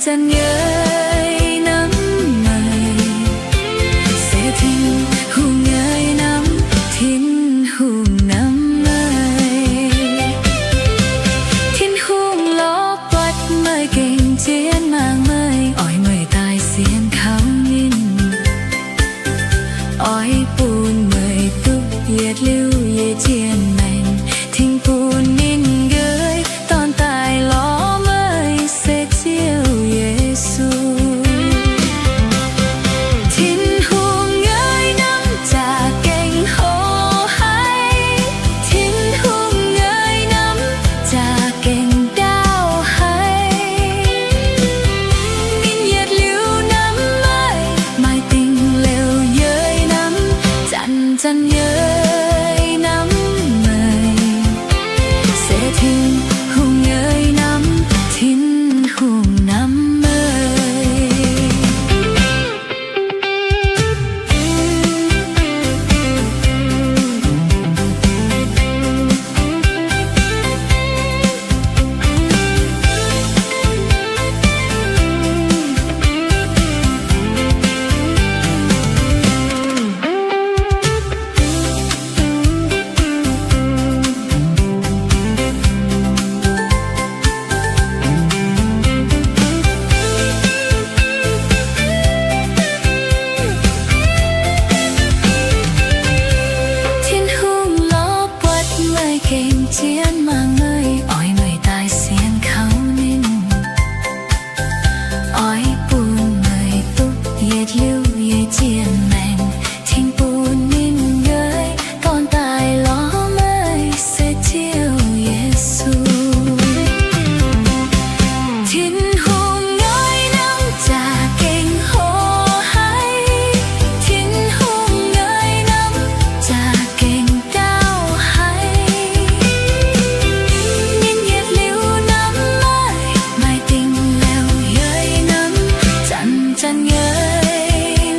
Zanc-zanc yie namv meih, se Tin-Hungh yie namv, Tin-Hungh namv meih. Tin-Hungh lorz buatc meih, gengh zien mangc meih, oix meih daaih sienx kaux ninh. Oix bun meih duqv yietc liuz yie jien maengc, tengx bun ninh nqoi dorn daaih lorz meih, se Ziouv Yesu. Tin-Hungh yie namv za'gengh hoqc haic, Tin-Hungh yie namv za'gengh ndaauv haic. Ninh yietc liuz namv meih, maaih dingh liouh yie namv, zanc-zanc yie namv meih, se Tin-Hungh yie namv, Tin-Hungh namv meih. Tin-Hungh lorz buatc meih, gengh zien mangc meih, oix meih daaih sienx kaux ninh. Oix bun meih duqv yietc liuz yie jien maengc, tengx bun ninh nqoi dorn daaih lorz meih, se Ziouv Yesu. Tin-Hungh nqoi namv za'gengh hoqc haic, Tin-Hungh nqoi namv za'gengh ndaauv haic. Ninh yietc liuz namv meih, maaih dingh liouh yie namv, zanc-zanc yie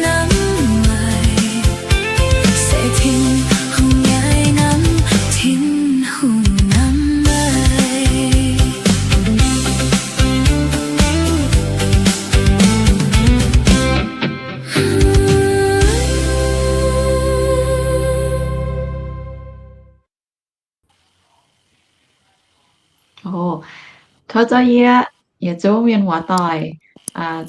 namv meih, se Tin-Hungh yie namv, Tin-Hungh namv meih. Tov zorqv yie, yietc zungv mienh muoz-doic,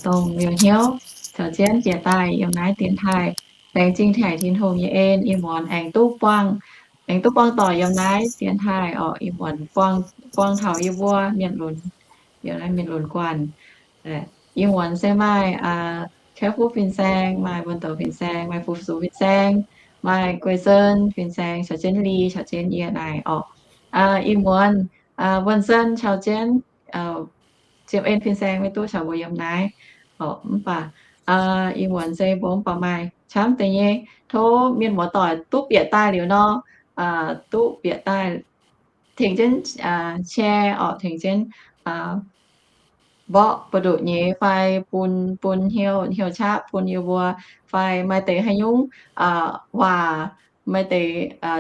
dongh liouh hnyouv caux jienv bieqc daaih yiem naaiv dienx taaih. Laengz zingh haic Tin-Hungh nyei en, ih muonz aengx duqv buangh, aengx duqv buangh doic yiem naaiv dienx taaih orqc. Ih muonz buangh, buangh taux yie mbuo mienh lunx, yiem naaiv mienh lunx guanh. Ih muonz se maaih Kaiv Fuqv fin-saeng, maaih Wuonh Douc fin-saeng, maaih Fu-Sux fin-saeng, maaih Guei Sen fin-saeng, caux jienv Li, caux jienv yie naaic orqc. Ih muonz Wuonh Sen caux jienv Ziem En fin-saeng maiv duqv caux mbuo yiem naaiv orqc. Mv baac ih muonz se mbuo mv baac maaih camv deix nyei. Tov mienh muoz-doic duqv bieqc daaih liuz nor, duqv bieqc daaih tengx jienv share orqc, tengx jienv mborqv buoz-ndoqv nyei fai bun, bun hnyouv, hnyouv qaqv bun yie mbuo, fai maaih deix haaix nyungc waac, maaih deix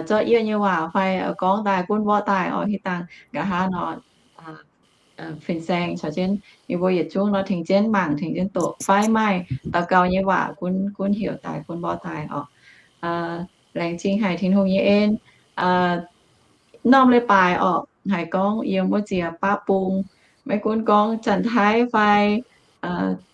zorqv yie nyei waac fai gorngv daaih gunv mborqv daaih orqc. Hitv dangh nqa'haav nor, fin-saeng caux jienv yie mbuo yietc zungv nor tengx jienv mangc, tengx jienv doqc fai maaih daux gaux nyei waac gunv, gunv heuc daaih gunv mborqv daaih orqc. Laengz zingh haic Tin-Hungh nyei en. Norm leiz-baaix orqc, haiz gorngv yiem wuov ziex baav bung, maiv gunv gorngv Janx-Taiv fai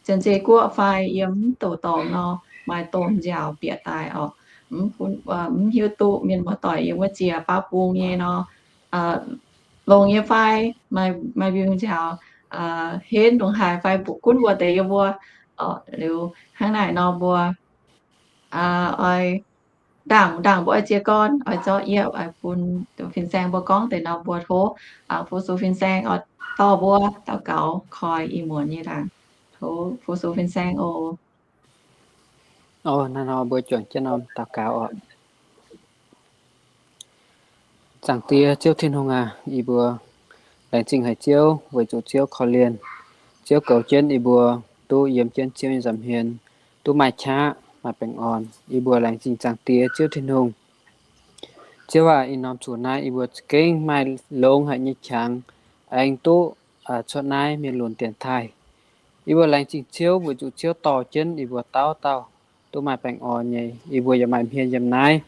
Janx-Zei Guoqv fai yiem mv doqc dorngx nor, maaih domh nziaauc bieqc daaih orqc. Mv hiuv duqv mienh muoz-doic yiem wuov ziex baav bung nyei nor, longx nyei fai, maaih mbiungc nziaauc henv ndongc haaix fai, gunv mbuo deix yie mbuo orqc. Liuz hnangv naaic nor mbuo oix ndaangc, ndaangc mbuo oix jiez gorn oix zorqv yie oix bun fin-saeng mbuo gorngv deix nor, mbuo tov Fu-Sux fin-saeng oix dorh mbuo daux gaux koi ih muonz nyei ndaangc. Tov Fu-Sux fin-saeng oc. Naaiv nor mbuo juangc jienv norm daux gaux oc. Zaangc Diex Ziouv Tin-Hungh aac, yie mbuo laengz zingh haic Ziouv weic zuqc Ziouv korv-lienh. Ziouv goux jienv yie mbuo duqv yiem jienv Ziouv nyei nza'hmien, duqv maaih qaqv maaih baengh orn. Yie mbuo laengz zingh Zaangc Diex Ziouv Tin-Hungh. Ziouv aac, ih norm zuqc naaiv yie mbuo za'gengh maaih longx haic nyei qangx aengx duqv cuotv naaiv mienh lunx dienx taaih. Yie mbuo laengz zingh Ziouv weic zuqc Ziouv dorh jienv yie mbuo dauh dauh duqv maaih baengh orn nyei. Yie mbuo yaac maaih hmien yiem naaiv.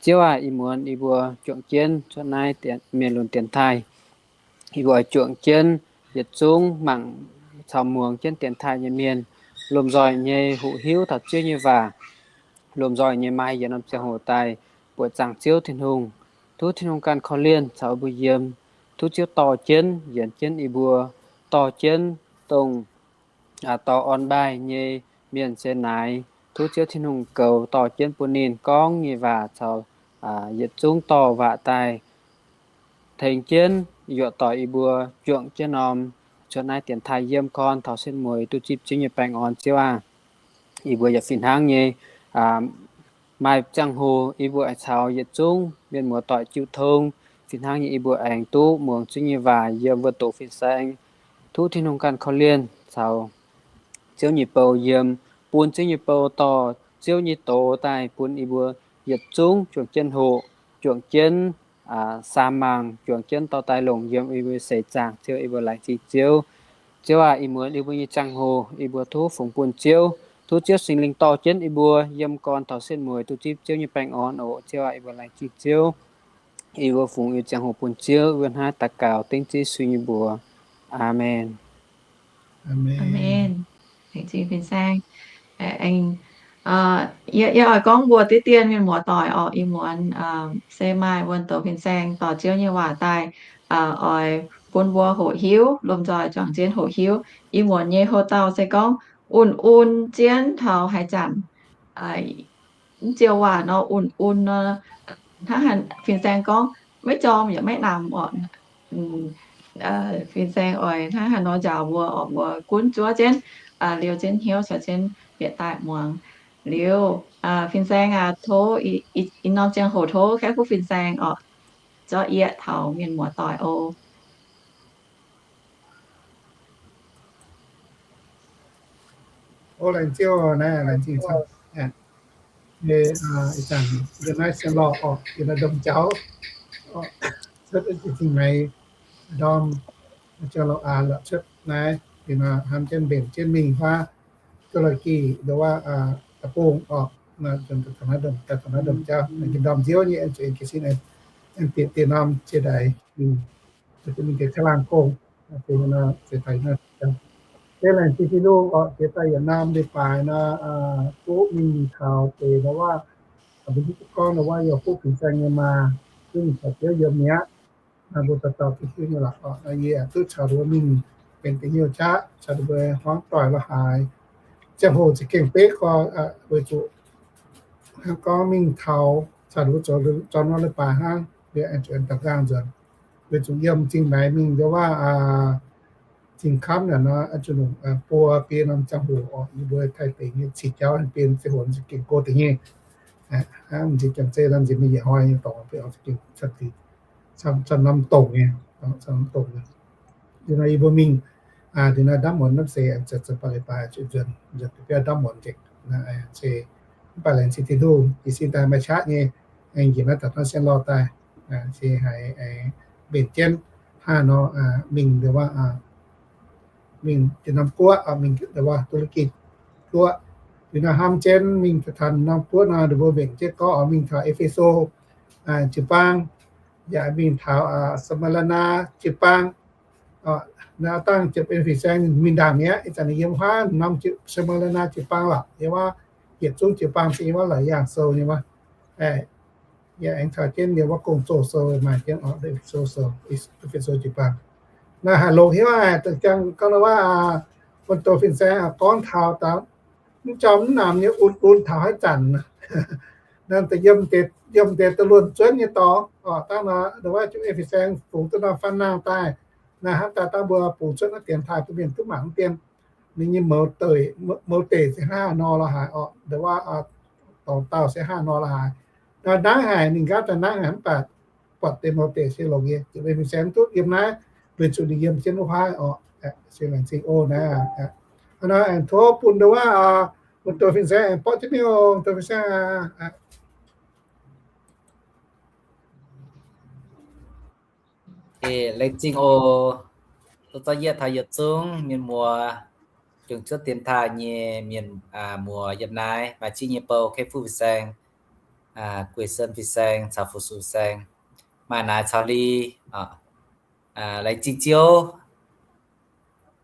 Ziouv aac, ih muonz yie mbuo juangc jienv cuotv naaiv mienh lunx dienx taaih. Yie mbuo oix juangc jienv yietc zungv mangc caux muangx jienv dienx taaih nyei mienh lomh nzoih nyei hoqc hiuv taux Ziouv nyei waac, lomh nzoih nyei maaih yietc norm ziangh hoc daaih buoqc zaangc Ziouv Tin-Hungh. Tov Tin-Hungh ganh korv-lienh caux mbuo yiem. Tov Ziouv dorh jienv, yienc jienv yie mbuo, dorh jienv dongh dorh orn-mbaih nyei mienh se naaic. Tov Ziouv Tin-Hungh goux dorh jienv bun ninh gorngv nyei waac caux yietc zungv dorh waac daaih tengx jienv yuoqc doic yie mbuo juangc jienv norm cuotv naaiv dienx taaih yiem gorn taux setv mueiz duqv zipv Ziouv nyei baengh orn. Ziouv aah, yie mbuo yaac fih hnangv nyei maaih ziangh hoc yie mbuo aengx caux yietc zungv mienh muoz-doic jiu tong. Fih hnangv nyei yie mbuo aengx duqv muangx Ziouv nyei waac yiem wuov doqc fin-saeng. Tov Tin-Hungh ganh korv-lienh caux Ziouv nyei bou yiem, bun Ziouv nyei bou dorh Ziouv nyei doz daaih bun yie mbuo yietc zungv juangc jienv hoqc, juangc jienv saam mangc, juangc jienv dorh daaih longc yiem yie mbuo seix zaangc. Ziouv, yie mbuo laengz zingh Ziouv. Ziouv aac, ih muonz yie mbuo nyei ziangh hoc yie mbuo tov fungx bun Ziouv. Tov Ziouv Singx Lingh dorh jienv yie mbuo yiem gorn taux setv mueiz duqv zipv Ziouv nyei baengh orn oc. Ziouv aac, yie mbuo laengz zingh Ziouv. Yie mbuo fungx yie mbuo ziangh hoc bun Ziouv, yie mbuo hnangv daux gaux dengv Ziouv Yesu nyei mbuox. Aamen. Aamen. Laengz zingh fin-saeng. Yie oix gorngv mbuox diqv dien mienh muoz-doic orqc, ih muonz se maaih wuonh douz fin-saeng dorh Ziouv nyei waac daaih, oix bun mbuo hoqc hiuv, lomh nzoih juangc jienv hoqc hiuv. Ih muonz nyei hlo dauh se gorngv un-un jienv taux haaix zanc mv ziouc waac nor un-un nor, hnangv haaix fin-saeng gorngv maiv jorm yaac maiv namx orqc. Fin-saeng oix hnangv haaix nor njaaux mbuo orqc, mbuo gunv zuov jienv, liouh jienv hnyouv caux jienv bieqc daaih muangx. Liuz, fin-saeng aac, tov ih norm ziangh hoc tov kaeqv kuv fin-saeng orqc, zorqv yie taux mienh muoz-doic oc. O, laengz zingh naaiv, laengz zingh camv. Ih zanc yie naaiv sienx lorh orqc, yie naaiv ndorm jauv, cuotv zingh maengx ndorm, jauv-louh aax lorqc cuotv naaiv, yie naaiv hnamv jienv mbenc jienv mingh huaav, duqv la'gih nduov wuov deic-bung orqc, daaih taux naaiv ndorm jauv, naaiv ndorm nziouv nyei, zuqc ga'sin aengx bieqc dieh norm jiex ndaix, zuqc mingh deix caangh laangh gong. Deix laengz zingh Tin-Hungh orqc, jiex daaih yietc norm leiz-baaix nor, duqv mingh taux deix nduov wuov, mbuo hiuv duqv gorngv nduov wuov yaac fuqv fin-saeng nyei maa, duqv mingh caux Ziouv yiem mi'aqv. Mbuo dauh dauh duqv hiuv nyei lorqc. Yie duqv caux ninh mbuo mingh benx deix hnyouv qaqv, caux ninh mbuo hmuangv doic la'haaix. Ziangh hoc za'gengh beiv gorx, weic zuqc hnangv gorngv mingh taux caux ninh mbuo zoux norm leiz-baaix hnangv, liuz aengx zuqc daux nqaang nzuonx, weic zuqc yiem zingh maengx mingh nduov wuov zingh kamv naaic nor, zuqc buo biei norm ziangh hoc orqc, yie mbuo Taiv deic nyei cih jauv aengx bienh ziangh hoc za'gengh go deix nyei. Hnangv m'nziex Janx-Zei nor, m'nziex mingh yietc hnoi nyei dorngx bienh za'gengh camv norm dongc nyei, camv norm dongc nyei. Liuz nor yie mbuo mingh, liuz nor ndamv muonz hnamv seix aengx zoux zoux baac leiz-baaix zuqc nzuonx, nzuonx deix biauv ndamv muonz nzengc. Se mv baac laengz zingh Tin-Hungh, jiez sin daaih maaih qaqv nyei, aengx njiec naaiv daaih hnangv sienx lorh daaih, se haiz mbenc jienv hnangv nor mingh nduov wuov, mingh deix norm guoqv, mingh nduov wuov ธุรกิจ guoqv. Liuz nor hnamv jienv mingh taux norm guoqv nor, ninh mbuo mbenc jienv gorngv oix mingh taux E^fe^so jiu-baang, yaac mingh taux Sma^li^naa jiu-baang. Naaiv dangh ziepc en fin-saeng mingh ndaangc mi'aqv. Ih zanc ninh yiem wuov norm Sma^li^naa jiu-baang lorqc, yiem wuov yietc zungv jiu-baang se yiem wuov la'yangh sou nyei wuov. Yaac aengx caux jienv yiem wuov gong-zoh sou maaih jienv orqc, E^fe^so sou, E^fe^so jiu-baang. Naaiv haih longx hnyouv aqv, dongh ziangh gorngv wuov, wuonh douz fin-saeng gorngv taux dangh mv jorm mv namx nyei un-un taux haaix zanc. Naaiv deix yiem deix duqv luonh zuonv nyei dorngx orqc. Dangh nor wuov E^fe^saeng fungx duqv norm faan nangh daaih, naaiv hnamv daaih dangh mbuo bungx cuotv naaiv dienx taaih bun mienh duqv mangc mv dien, ninh nyei mouz deic, mouz deic se hnangv haaix nor la'haaix orqc, nduov wuov dorngx dauh se hnangv haaix nor la'haaix. Nor nangv haic, ninh nqaatv daaih nangv haic mv baac buatc deix mouz deic se longx nyei. Ziouc mingh fin-saeng duqv yiem naaiv, weic zuqc ninh yiem jienv wuov haaix orqc. Se laengz zingh oc naaiv. Hnangv nor aengx tov bun nduov wuov, wuonh douz fin-saeng aengx borqv jienv mingh oc, douz fin-saeng. Laengz zingh oc. Dorh zorqv yie taux yietc zungv mienh muoz, juangc cuotv dienx taaih nyei mienh muoz yiem naaiv maaih ziex nyei bou, Kei Fuqv Fin-Saeng, Guei Sen Fin-Saeng caux Fu Su Fin-Saeng, maaih naaiv caux Li, laengz zingh Ziouv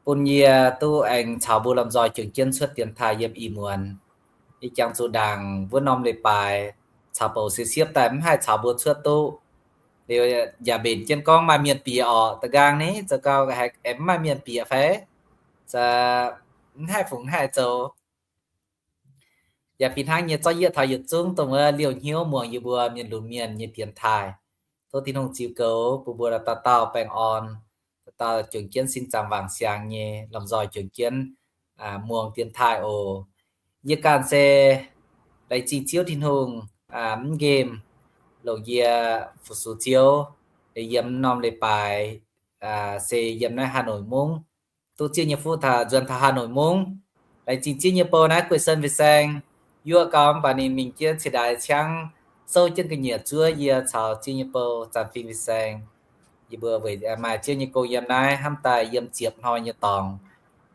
bun yie duqv aengx caux mbuo lomh nzoih juangc jienv cuotv dienx taaih yiem ih muonz. Yie jangx zuqc ndaangc wuov norm leiz-baaix caux bouc se siepv daaih mv haih caux mbuo cuotv duqv. Liuz yaac mbenc jienv gorngv maaih mienh bieqc orqc, da'nqaang ni zoux gau aengx mv maaih mienh bieqc fai mv haih fungc haih zoux. Yaac fih hnangv nyei zorqv yietv taux yietc zungv dongh wuov liouh hnyouv muangx yie mbuo mienh lunx mienh nyei dienx taaih. Tov Tin-Hungh ziux goux bun mbuo dauh dauh baengh orn, dauh dauh juangc jienv sin zaangc wangc siangx nyei lomh nzoih juangc jienv muangx dienx taaih oc. Yie ganh se laengz zingh Ziouv Tin-Hungh mv nqemh longc yie fu-sux Ziouv yiem norm leiz-baaix se yiem naaiv Hà Nội mungv, duqv zieqv nyei fuqv taux nzuonx taux Hà Nội mungv. Laengz zingh zieqv nyei bou naaiv Guei Sen Fin-Saeng yuoqv gau mv baac ninh mingh jienv ciex ndaix ciangv souv jienv ga'nyiec zuov yie caux zieqv nyei bou Zanc Fing Fin-Saeng. Yie mbuo weic maaih zieqv nyei gong yiem naaiv hnamv daaih yiem ziepc hnoi nyei dorngx.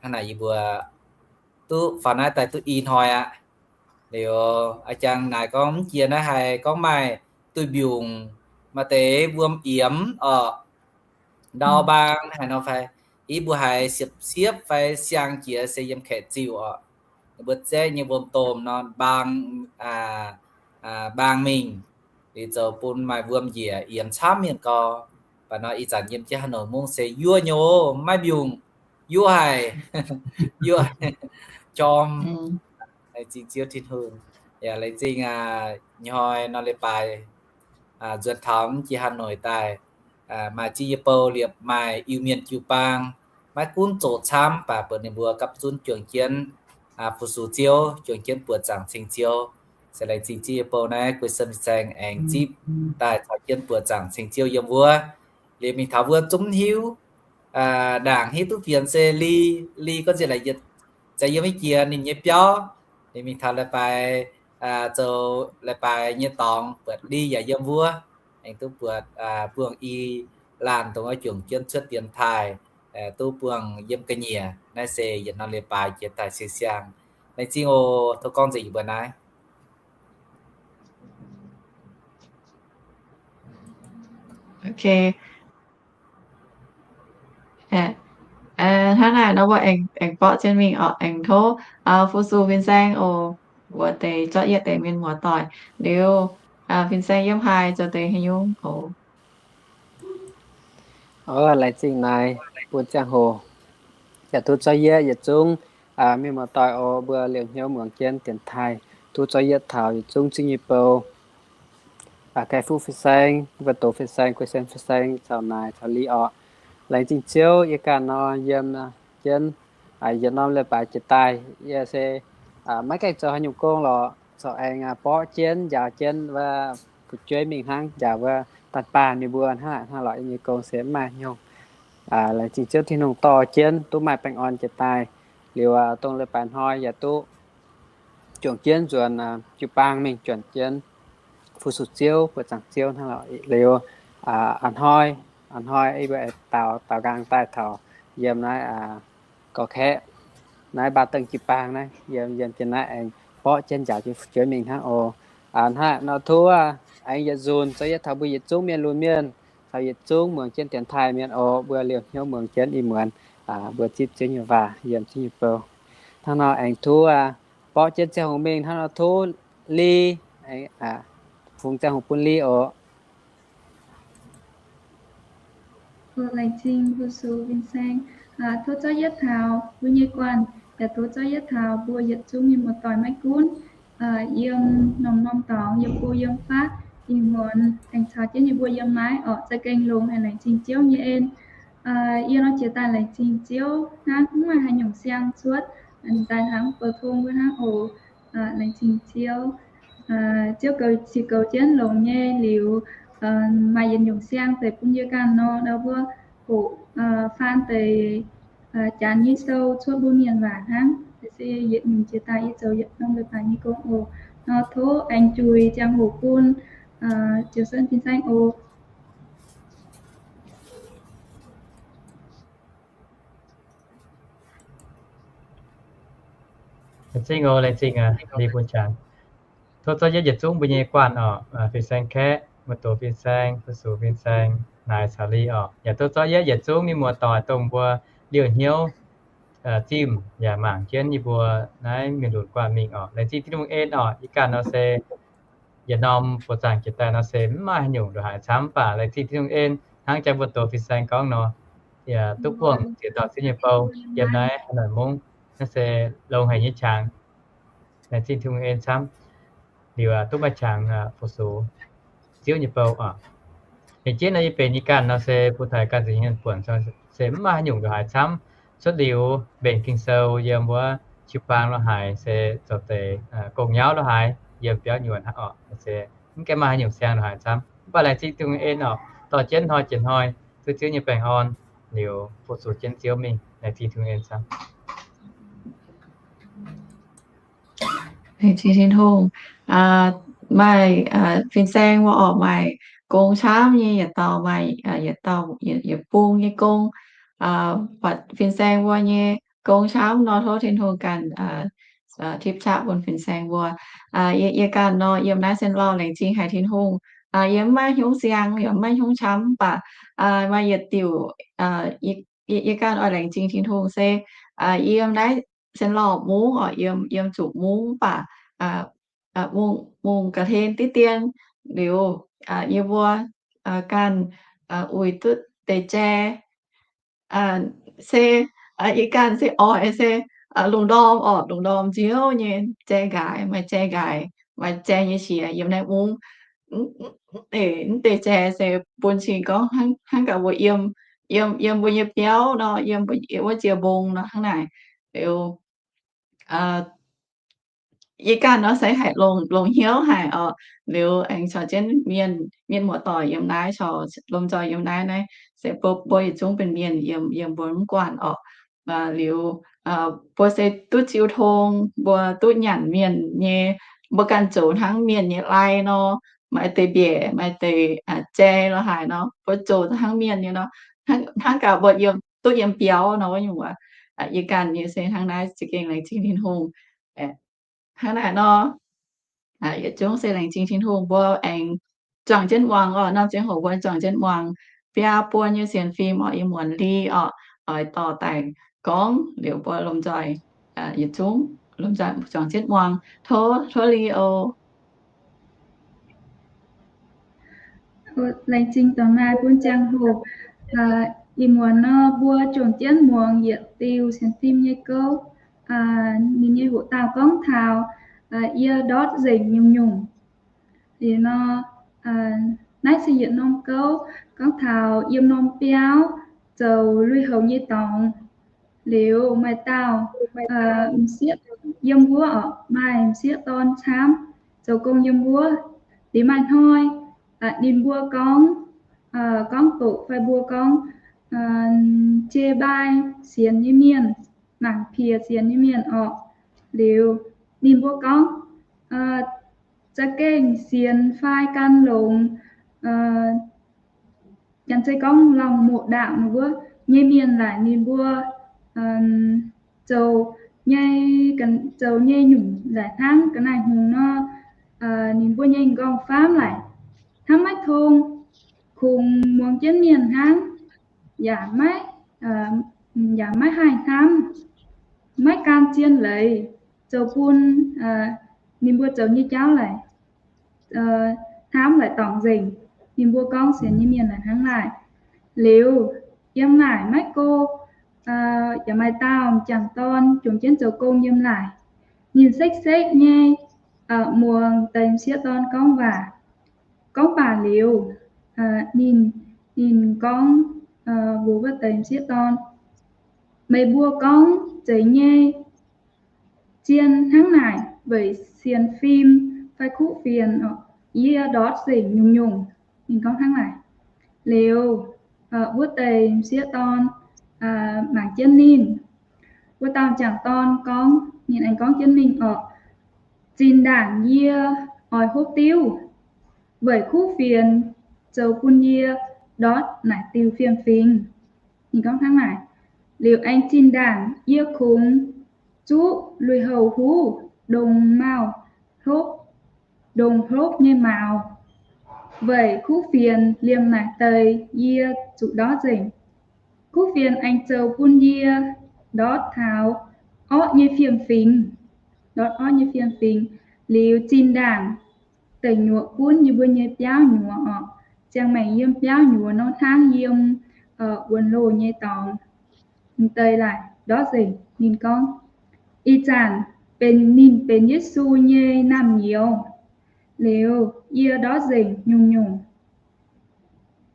Hnangv naaic yie mbuo duqv faaux naaiv daaih duqv i hnoi aqv. Liuz a'jangx naaic gorngv mv jiex naaiv haiz gorngv maaih duih mbiungc, maaih deix wuom yiemx orqc, ndau mbaang haaix nor fai, yie mbuo haiz siepv-siepv fai siang jiex se yiem kaeqv ziuh orqc. Ninh mbuo zaeqv nyei wuom domh nor mbaang, mbaang mingh, liuz zoux bun maaih wuom njiec yiemx camv mienh gau. Mv baac nor ih zanc yiem jienv Hà Nội mungv se yuoqv nyei oc, maiv mbiungc, yuoqv haic, yuoqv jorm. Laengz zingh Ziouv Tin-Hungh. Yaac laengz zingh hnoi nor leiz-baaix nzuonx taux mv jiex Hà Nội daaih, maaih zieqv nyei bou liepc maaih Iu-Mienh jiu-baang, maiv gunv zoqc camv, mv baac buatc ninh mbuo gapv zunv juangc jienv fu-sux Ziouv, juangc jienv buoqc zaangc ceng Ziouv. Se laengz zingh zieqv nyei bou naaiv Guei Sen Fin-Saeng aengx zipv daaih caux jienv buoqc zaangc ceng Ziouv yiem wuov. Liuz mingh taux wuov zungv hiuv, ndaangc hiuv duqv fienx se Li, Li gorngv nziex laaix yietc, za'gengh yiem mv jiex ninh nyei biauv. Liuz mingh taux leiz-baaix, zoux leiz-baaix nyei dorngx buatc Li yaac yiem wuov, aengx duqv buatc buangh i laanh dongh wuov juangc jienv cuotv dienx taaih, duqv buangh yiem ga'nyiec. Naaiv se yietc norm leiz-baaix jiex daaih siang-siang. Laengz zingh oc. Tov gorngv nzengc yie mbuo naaiv. Hnangv naaic nor mbuo aengx borqv jienv mingh orqc, aengx tov fu-sux Fin-Saeng oc, mbuox deix zorqv yietv deix mienh muoz-doic liuz, Fin-Saeng yiem haaix zoux deix haaix nyungc oc. Laengz zingh naaiv bun ziangh hoc, yaac duqv zorqv yietv yietc zungv mienh muoz-doic oc, mbuo liouh hnyouv muangx jienv dienx taaih, duqv zorqv yietv taux yietc zungv zieqv nyei bou, Kai Fuqv Fin-Saeng, Mbuo Doz Fin-Saeng, Guei Sen Fin-Saeng caux naaic caux Li orqc. Laengz zingh Ziouv, yie ganh nor yiem jienv yietc norm leiz-baaix jiex daaih, yie se maiv gaengh zoux haaix nyungc gong lorqc, corc aengx borqv jienv njaaux jienv wuov fu'jueiv mingh hnangv, njaaux wuov daanh baanh mienh mbuo hnangv naaic hnangv lorqc. Yie nyei gong se mv maaih nyungc. Laengz zingh Ziouv Tin-Hungh dorh jienv duqv maaih baengh orn jiex daaih. Liuz dongh leiz-baaix hnoi yaac duqv juangc jienv nzuonx jiu-baang mingh juangc jienv fu-sux Ziouv, buoqc zaangc Ziouv hnangv lorqc. Liuz a'hnoi, a'hnoi yie mbuo aengx daaux, daaux nqaang daaih taux yiem naaiv gorx-kaeqv naaiv Mbaang Dengh jiu-baang naaiv, yiem, yiem jienv naaiv aengx borqv jienv njaaux jienv fu'jueiv mingh hnangv oc. Hnangv naaiv nor tov aengx yietc nzunc zorqv yietv taux mbuo yietc zungv mienh lunx mienh caux yietc zungv muangx jienv dienx taaih mienh oc, mbuo liouh hnyouv muangx jienv ih muonz mbuo zipv Ziouv nyei waac yiem Ziouv nyei bou. Hnangv nor aengx tov borqv jienv ziangh hoc mingh, hnangv nor tov Li, fungx ziangh hoc bun Li oc. Laengz zingh fu-sux Fin-Saeng. Tov zorqv yietv taux mbuo nyei guanh, yaac tov zorqv yietv taux mbuo yietc zungv nyei muoz-doic maiv gunv yiem norm norm dorngx, yiem go yiem fatv, ih muonz aengx caux jienv yie mbuo yiem naaiv orqc, za'gengh longx haic. Laengz zingh Ziouv nyei en. Yie nor jiex daaih laengz zingh Ziouv hnangv, mv maaih haaix nyungc siang cuotv daaih hnangv bou tong wuov hnangv oc. Laengz zingh Ziouv. Ziouv goux, ziux goux jienv longx nyei liuz, maaih yietc nyungc siang deix bun yie ganh nor, ndau mbuo hoqc faan deix janx nyei sou cuotv mbuo mienh waac hnangv. Se yietc nyungc jiex daaih yie zoux yietc norm leiz-baaix nyei gong oc. Nor tov aengx juix ziangh hoc bun Ziouv Sen Fin-Saeng oc. Laengz zingh oc, laengz zingh, laengz zingh bun qangx. Tov zorqv yietv yietc zungv mbuo nyei guanh oc, fin-saeng kaeqv, muoz-doic fin-saeng, fu-sux fin-saeng, naaic caux liuz oc. Yaac tov zorqv yietv yietc zungv mienh muoz-doic dongh mbuo liouh hnyouv zimh yaac mangc jienv yie mbuo naaiv mienh lunx guanh mingh oc. Laengz zingh Tin-Hungh en oc. Yie ganh nor se yietc norm buoz zaangc jiex daaih nor se mv maaih haaix nyungc ndongc haaix camv, mv baac laengz zingh Tin-Hungh en hnangv jang muoz-doic fin-saeng gorngv nor, yaac duqv buangh ziex dauh Ziouv nyei bou yiem naaiv haaix noic mungv, naaiv se longx haic nyei qangx. Laengz zingh Tin-Hungh en camv. Liuz duqv maaih qangx fu-sux Ziouv nyei bou oc. Mienh jienv nor yie benx yie ganh nor se bun taux ganh nzengc mienh buonc se mv maaih haaix nyungc ndongc haaix camv. Cuotv liuz mbenc Ging-Sou yiem wuov jiu-baang lo haaix se zoux deix gong-nyauv lo haaix yiem biauv nyuonh hnangv oc. Se mv gaengh maaih haaix nyungc siang ndongc haaix camv. Mv baac laengz zingh Tin-Hungh en oc, dorh jienv hnoi jiex hnoi duqv Ziouv nyei baengh orn liuz fu-sux jienv Ziouv mingh. Laengz zingh Tin-Hungh en camv. Laengz zingh Tin-Hungh. Maaih fin-saeng wuov oc, maaih gong camv nyei, yietc dauh maaih yietc dauh yietc bung nyei gong. Fin-saeng wuov nyei gong camv nor tov Tin-Hungh ganh tipv qaqv bun fin-saeng wuov. Yie ganh nor yiem naaiv Sien Lauh laengz zingh haic Tin-Hungh. Yie mv maaih hnyouv siang, yie mv maaih hnyouv camv, mv baac maaih yietc diuc yie ganh oix laengz zingh Tin-Hungh se yiem naaiv Sien Lauh mungv oc, yiem zuqc mungv mv baac mungz ga'hlen diqv dien liuz, yie mbuo ganh uix duqv deix jai se yie ganh se oix se lungh ndorm oc, lungh ndorm nziouv nyei jai nqaaix, maaih jai nqaaix, maaih jai nyei qiex yiem naaiv mungv. Mv deix jai se bun cing gorngv hnangv gaax mbuo yiem, yiem mbuo nyei biauv nor, yiem wuov ziex mbong nor hnangv naaic. Liuz yie ganh nor se haiz longx hnyouv haic oc. Liuz aengx caux jienv mienh, mienh muoz-doic yiem naaiv, caux lomh nzoih yiem naaiv, naaiv se mbuo yietc zungv benx mienh yiem, yiem mbuo mv guanh oc. Liuz mbuo se duqv ziux tong, mbuo duqv nyanc mienh nyei, mbuo ganh zoux hnangv mienh nyei lai nor, maaih deix mbiec, maaih deix jai lo haaix nor, mbuo zoux hnangv mienh nyei nor, hnangv gaax mbuo yiem, duqv yiem biauv nor wuov nyungc. Yie ganh nyei se hnangv naaiv za'gengh laengz zingh Tin-Hungh. Hnangv naaic nor, yietc zungv se laengz zingh Tin-Hungh mbuo aengx zuangx jienv muangx oc. Norm ziangh hoc mbuo zuangx jienv muangx biaa buon nyei sienx fim oc. Yie muonz li oc, oix dorh daaih gorngv liuz mbuo lomh nzoih, yietc zungv lomh nzoih zuangx jienv muangx. Tov, tov li oc. Laengz zingh dongh naaiv bun ziangh hoc ih muonz nor mbuo juangc jienv muangx yietc diuh sienx fim nyei gouv. Ninh nyei hoqc dauh gorngv taux yie ndortv nzengc nyungc-nyungc. Liuz nor, naaiv se yietc norm gouv gorngv taux yiem norm biauv zoux lui-houx nyei dorngx. Liuz maaih dauh m'sieqv yiem wuov oc, maaih m'sieqv dorn camv zoux gong yiem wuov. Liuz maaih hnoi ninh mbuo gorngv, gorngv doqc fai mbuo gorngv jei mbaai sienx nyei mienh, mangc piex sienx nyei mienh oc. Liuz ninh mbuo gorngv za'gengh sienx fai gan longx, yaac se gorngv longc moqc ndaangc wuov nyei mienh laaic ninh mbuo zoux nyei, zoux nyei nyungc laaic hnangv ga'naaiv hngongx nor, ninh mbuo nyei m'nqorngv-faamv laaic hnamv maiv tong, kungx muangx jienv mienh hnangv, yaac maiv, yaac maiv haih hnamv, maiv gan zien leiz, zoux bun ninh mbuo zoux nyei jauv laaic hnamv laaic dorngc nzengc. Ninh mbuo gorngv sienx nyei mienh laaic hnangv naaic. Liuz yiem naaic maiv go, yaac maaih dauh m'jangc dorn juangc jienv zoux gong yiem naaic. Ninh sekv-sekv nyei muangx deix m'sieqv dorn gorngv waac. Gorngv baac liuz, ninh, ninh gorngv mbuox wuov deix m'sieqv dorn, meih mbuo gorngv zeiz nyei, zien hnangv naaic weic sienx fim fai kuv fienx, yie ndortv nzengc nyungc-nyungc. Ninh gorngv hnangv naaic. Liuz wuov deix m'sieqv dorn mangc jienv ninh. Wuov dauh m'jangc dorn gorngv, ninh aengx gorngv jienv mingh oc, zinh ndaangc yie oix hopv diuv weic kuv fienx zoux bun yie ndortv naaic diuh fiem-fingx. Ninh gorngv hnangv naaic. Liuz aengx zinh ndaangc yie kungx duqv lui-houx huv, ndongc mauh hlopv, ndongc hlopv nyei maux. Weic kuv fienx liemh naaic deix yie zuqc ndortv nzengc. Kuv fienx aengx zoux bun yie ndortv taux orqv nyei fiem-fingx, ndortv orqv nyei fiem-fingx liuz zinh ndaangc deic nyuoqc gunv yie mbuo nyei biauv nyuoz orqc. Ziangh maengc yiem biauv nyuoz nor hnangv yiem wuonh loh nyei dorngx. M'deix laaic ndortv nzengc. Ninh gorngv, ih zanc benx ninh benx Yesu nyei naamh nyouz. Liuz yie ndortv nzengc nyungc-nyungc.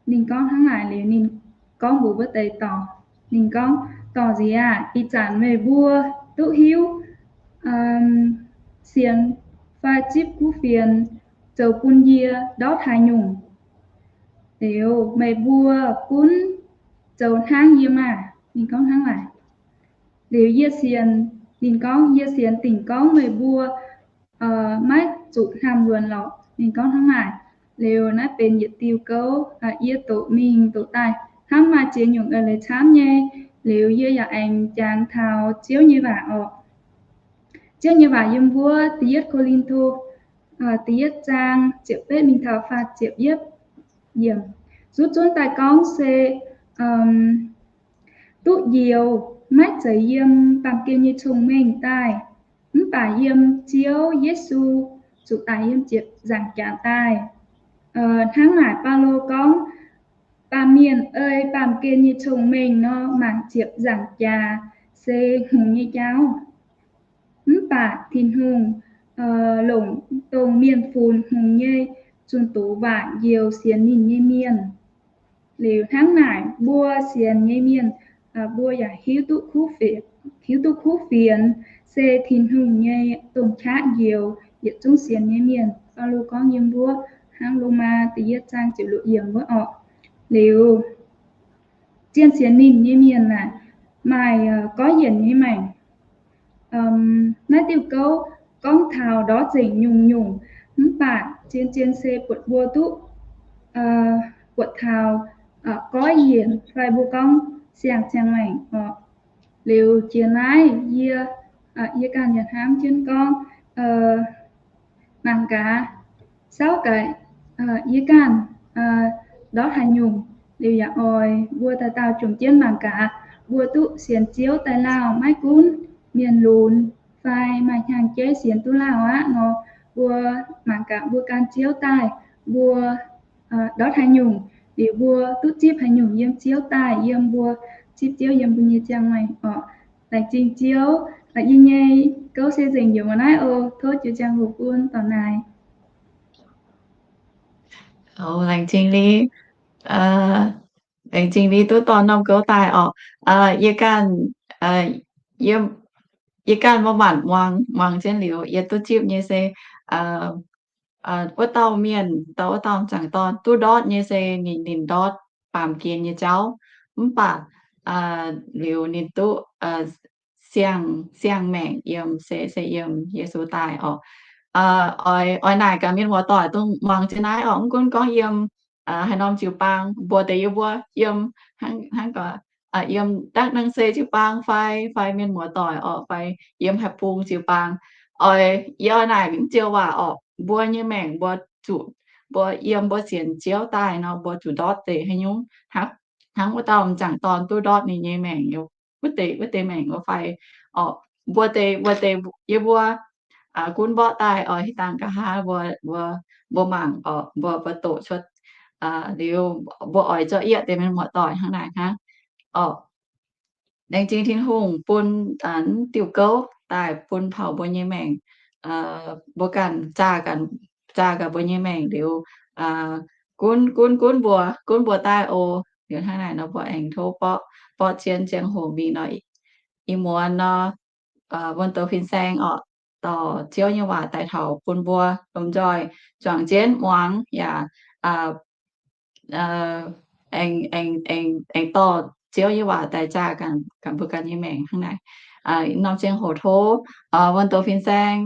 Ninh gorngv hnangv naaic liuz ninh gorngv mbuox wuov deix dorc, ninh gorngv, dorc nziez aah, ih zanc meih mbuo duqv hiuv sienx fai zipv kuv fienx zoux bun yie ndortv haaix nyungc. Liuz meih mbuo gunv zoux hnangv yie maah. Ninh gorngv hnangv naaic. Liuz yie sienx, ninh gorngv, yie sienx dingc gorngv meih mbuo maiv zuqc hnamv luonx lorqc. Ninh gorngv hnangv naaic. Liuz naaiv benx yietc diuh gouv yie doqc mingh doqc daaih hnangv maaih ziex nyungc eix leiz camv nyei. Liuz yie yaac aengx jangx taux Ziouv nyei waac orqc. Ziouv nyei waac yiem wuov da'yietv Ko^lin^to da'yietv zaang ziepc betv mingh taux faah ziepc yietv yiemc. Zuqc zunv daaih gorngv se duqv njoux maiv zeiz yiem baamh gen nyei cong-mengh daaih, mv baac yiem Ziouv Yesu zuqc daic yiem ziepc nzaangc jaax daaih. Hnangv naaic Baulo gorngv, baamh mienh ei baamh gen nyei cong-mengh nor mangc ziepc nzaangc jaax se hngongx nyei jauv. Mv baac Tin-Hungh longc dongh mienh funx hngongx nyei zunh doz waac njoux sienx ninh nyei mienh. Liuz hnangv naaic mbuo sienx nyei mienh, mbuo yaac hiuv duqv kuv fienx se Tin-Hungh nyei domh qaqv njoux yietc zungv sienx nyei mienh. Baulo gorngv yiem wuov hnangv Lomaa da'yietv zaang ziepc luoqc yiemc wuov orqc. Liuz zien sienx ninh nyei mienh aah, maaih goiv yienc nyei maengc. Naaiv diuh gouv gorngv taux ndortv nzengc nyungc-nyungc, mv baac zien-zien se buatc mbuo duqv buatc taux goiv yienc fai mbuo gorngv siang-ziangh maengc orqc. Liuz jiex naaiv yie, yie ganh yaac hnamv jienv gorngv, mangc gaax, sauv gaax yie ganh ndortv haaix nyungc. Liuz yaac oix mbuo dauh dauh jomc jienv mangc gaax, mbuo duqv sienx Ziouv daaih lauh maiv gunv mienh lunx fai maaih hnyangx-jeiv sienx duqv lauh aqv nor, mbuo mangc gaax mbuo gan Ziouv daaih, mbuo ndortv haaix nyungc, liuz mbuo duqv zipv haaix nyungc yiem Ziouv daaih, yiem mbuo zipv Ziouv yiem mbuo nyei ziangh maengc orqc. Laengz zingh Ziouv, yie nyei gouv se nzengc yiem naaiv oc. Tov jiu ziangh hoc bun dorc naaic. Laengz zingh Li, laengz zingh Li duqv dorh norm gouv daaih orqc. Yie ganh, yie ganh mbuo maanc muangx, muangx jienv liuz yie duqv zipv nyei se wuov dauh mienh, dauh wuov dauh m'jangc dorn duqv ndortv nyei se ninh, ninh ndortv baamh gen nyei jauv, mv baac liuz ninh duqv siang, siang maengc yiem, se, se yiem Yesu daaih orqc. Oix, oix naaic gaax mienh muoz-doic dongh muangx jienv naaiv orqc, mv gunv gorngv yiem haaix norm jiu-baang, mbuo deix yie mbuo yiem hnangv, hnangv gorx, yiem Dakk Nang Se jiu-baang fai, fai mienh muoz-doic orqc, fai yiem haaix bung jiu-baang, oix, yie oix naaic mv joux waac orqc, mbuo nyei maengc mbuo zuqc, mbuo yiem mbuo sienx Ziouv daaih nor mbuo zuqc ndortv deix haaix nyungc, hnangv wuov dauh m'jangc dorn duqv ndortv ninh nyei maengc, wuov deix, wuov deix maengc wuov fai orqc. Mbuo deix, mbuo deix yie mbuo gunv mborqv daaih oix hitv dangh nqa'haav mbuo, mbuo, mbuo mangc orqc, mbuo, mbuo doqc cuotv liuz mbuo oix zorqv yieqv deix mienh muoz-doic hnangv naaic hnangv orqc. Laengz zingh Tin-Hungh bun diuh gouv daaih bun taux mbuo nyei maengc, mbuo ganh zaah, zaah gaax mbuo nyei maengc liuz, gunv, gunv, gunv mbuo, gunv mbuo daaih oc. Liuz hnangv naaic nor mbuo aengx tov borqv, borqv zien ziangh hoc mingh nor, ih muonz nor, wuonh douz fin-saeng orqc, dorh Ziouv nyei waac daaih taux bun mbuo lomh nzoih juangc jienv muangx yaac aengx, aengx, aengx, aengx dorh Ziouv nyei waac daaih zaah gaax mbuo ganh nyei maengc hnangv naaic. Norm ziangh hoc tov wuonh douz fin-saeng,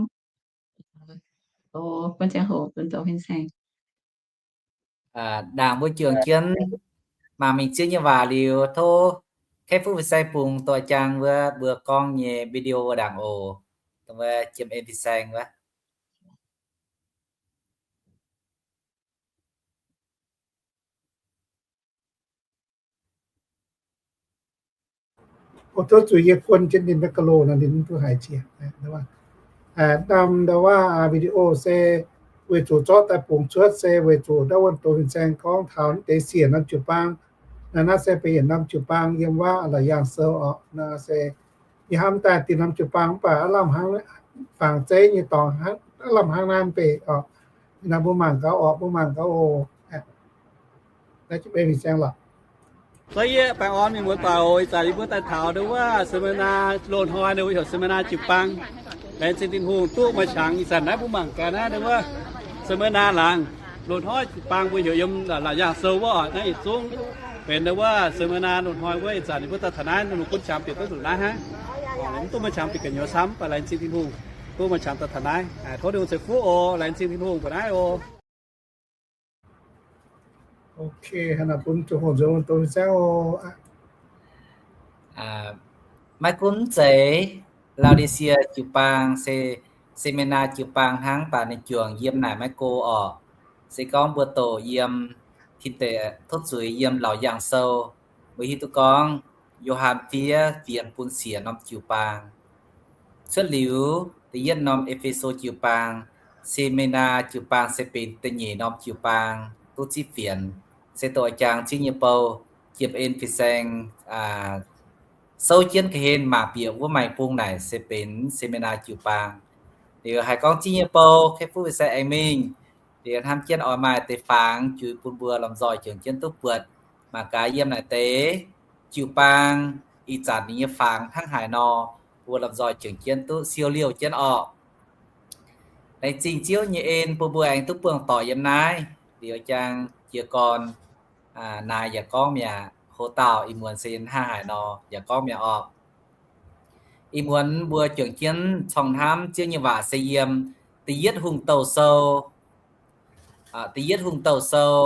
wuonh ziangh hoc wuonh douz fin-saeng. Ndaangc mbuo juangc jienv mangc mingh Ziouv nyei waac liuz, tov Kei fuqv fin-saeng bungx doix jaang wuov mbuo gorngv nyei video wuov ndaangc oc. Dongh wuov jiem en fin-saeng wuov. Tov zuqc yie guon jienv ninh maiv ga loh nor, ninh mv duqv haiz jiex. Norm ndau wuov video se weic zuqc zorqv daaih bungx cuotv se weic zuqc ndau wuov doz fin-saeng gorngv taux naaiv deix siec norm jiu-baang. Naaiv se benx yietc norm jiu-baang yiem wuov Laauc Yaangh Sou oc. Naaiv se yie hnamv daaih dinh norm jiu-baang mv baac aav lamh hnangv, fangx zeiv nyei dorngx aav lamh hnangv naaiv mv bei oc. Naaiv mbuo mangc gaax oc, mbuo mangc gaax oc. Naaiv jiex benx fin-saeng lorqc. Za'gengh baengh orn mienh muoz-doic oc. Ih zanc yie mbuo daaih taux ndau wuov seminar loz-hnoi, ninh mbuo heuc seminar jiu-baang. Laengz zingh Tin-Hungh duqv maaih qangx ih zanc naaiv mbuo mangc gaax naaiv ndau wuov seminar laangz. Loz-hnoi jiu-baang mbuo heuc yiem Laauc Yaangh Sou wuov oc. Naaiv yietc zungv benx ndau wuov seminar loz-hnoi wuov. Ih zanc ninh mbuo daaih taux naaiv, ninh mbuo gunv qangx bieqc duqv nzunc naaiv hnangv. Mv duqv maaih qangx bieqc gu'nyuoz camv, mv baac laengz zingh Tin-Hungh duqv maaih qangx daaih taux naaiv. Tov Tin-Hungh ceix fuqv oc. Laengz zingh Tin-Hungh mbuo naaiv oc. Maiv gunv mv zeiz Laodiceae jiu-baang se seminar jiu-baang hnangv, mv baac ninh juangc yiem naaic maiv go orqc. Se gorngv mbuo doqc yiem tin deic tov zuiz yiem Laauc Yaangh Sou, mbuo hiuv duqv gorngv Yo^han fiev fienx bun siec norm jiu-baang. Cuotv liuz da'yietv norm E^fe^so jiu-baang, Seminar jiu-baang se benx da'nyeic norm jiu-baang duqv zipv fienx. Se doqc jangx zingv nyei bou, jiem en fin-saeng souv jienv ga'hlen mangc bieqc wuov maengx bung naaic se benx Seminar jiu-baang. Liuz haih gorngv zingv nyei bou, kei fuqv fin-saeng aengx mingh. Liuz hnamv jienv oix maaih deix fangx juix bun mbuo lomh nzoih juangc jienv duqv buatc. Mangc gaax yiem naaic deix jiu-baang ih zanc ninh nyei fangx hnangv haaix nor, mbuo lomh nzoih juangc jienv duqv siou liouh jienv orqc. Laengz zingh Ziouv nyei en bun mbuo aengx duqv buangh doic yiem naaiv. Liuz jang jiez gorn naaic yaac gorngv mi'aqv, hoc dauh ih muonz se hnangv haaix nor yaac gorngv mi'aqv orqc. Ih muonz mbuo juangc jienv corng hnamv Ziouv nyei waac se yiem Da'yietv Hungh Douh Sou, Da'yietv Hungh Douh Sou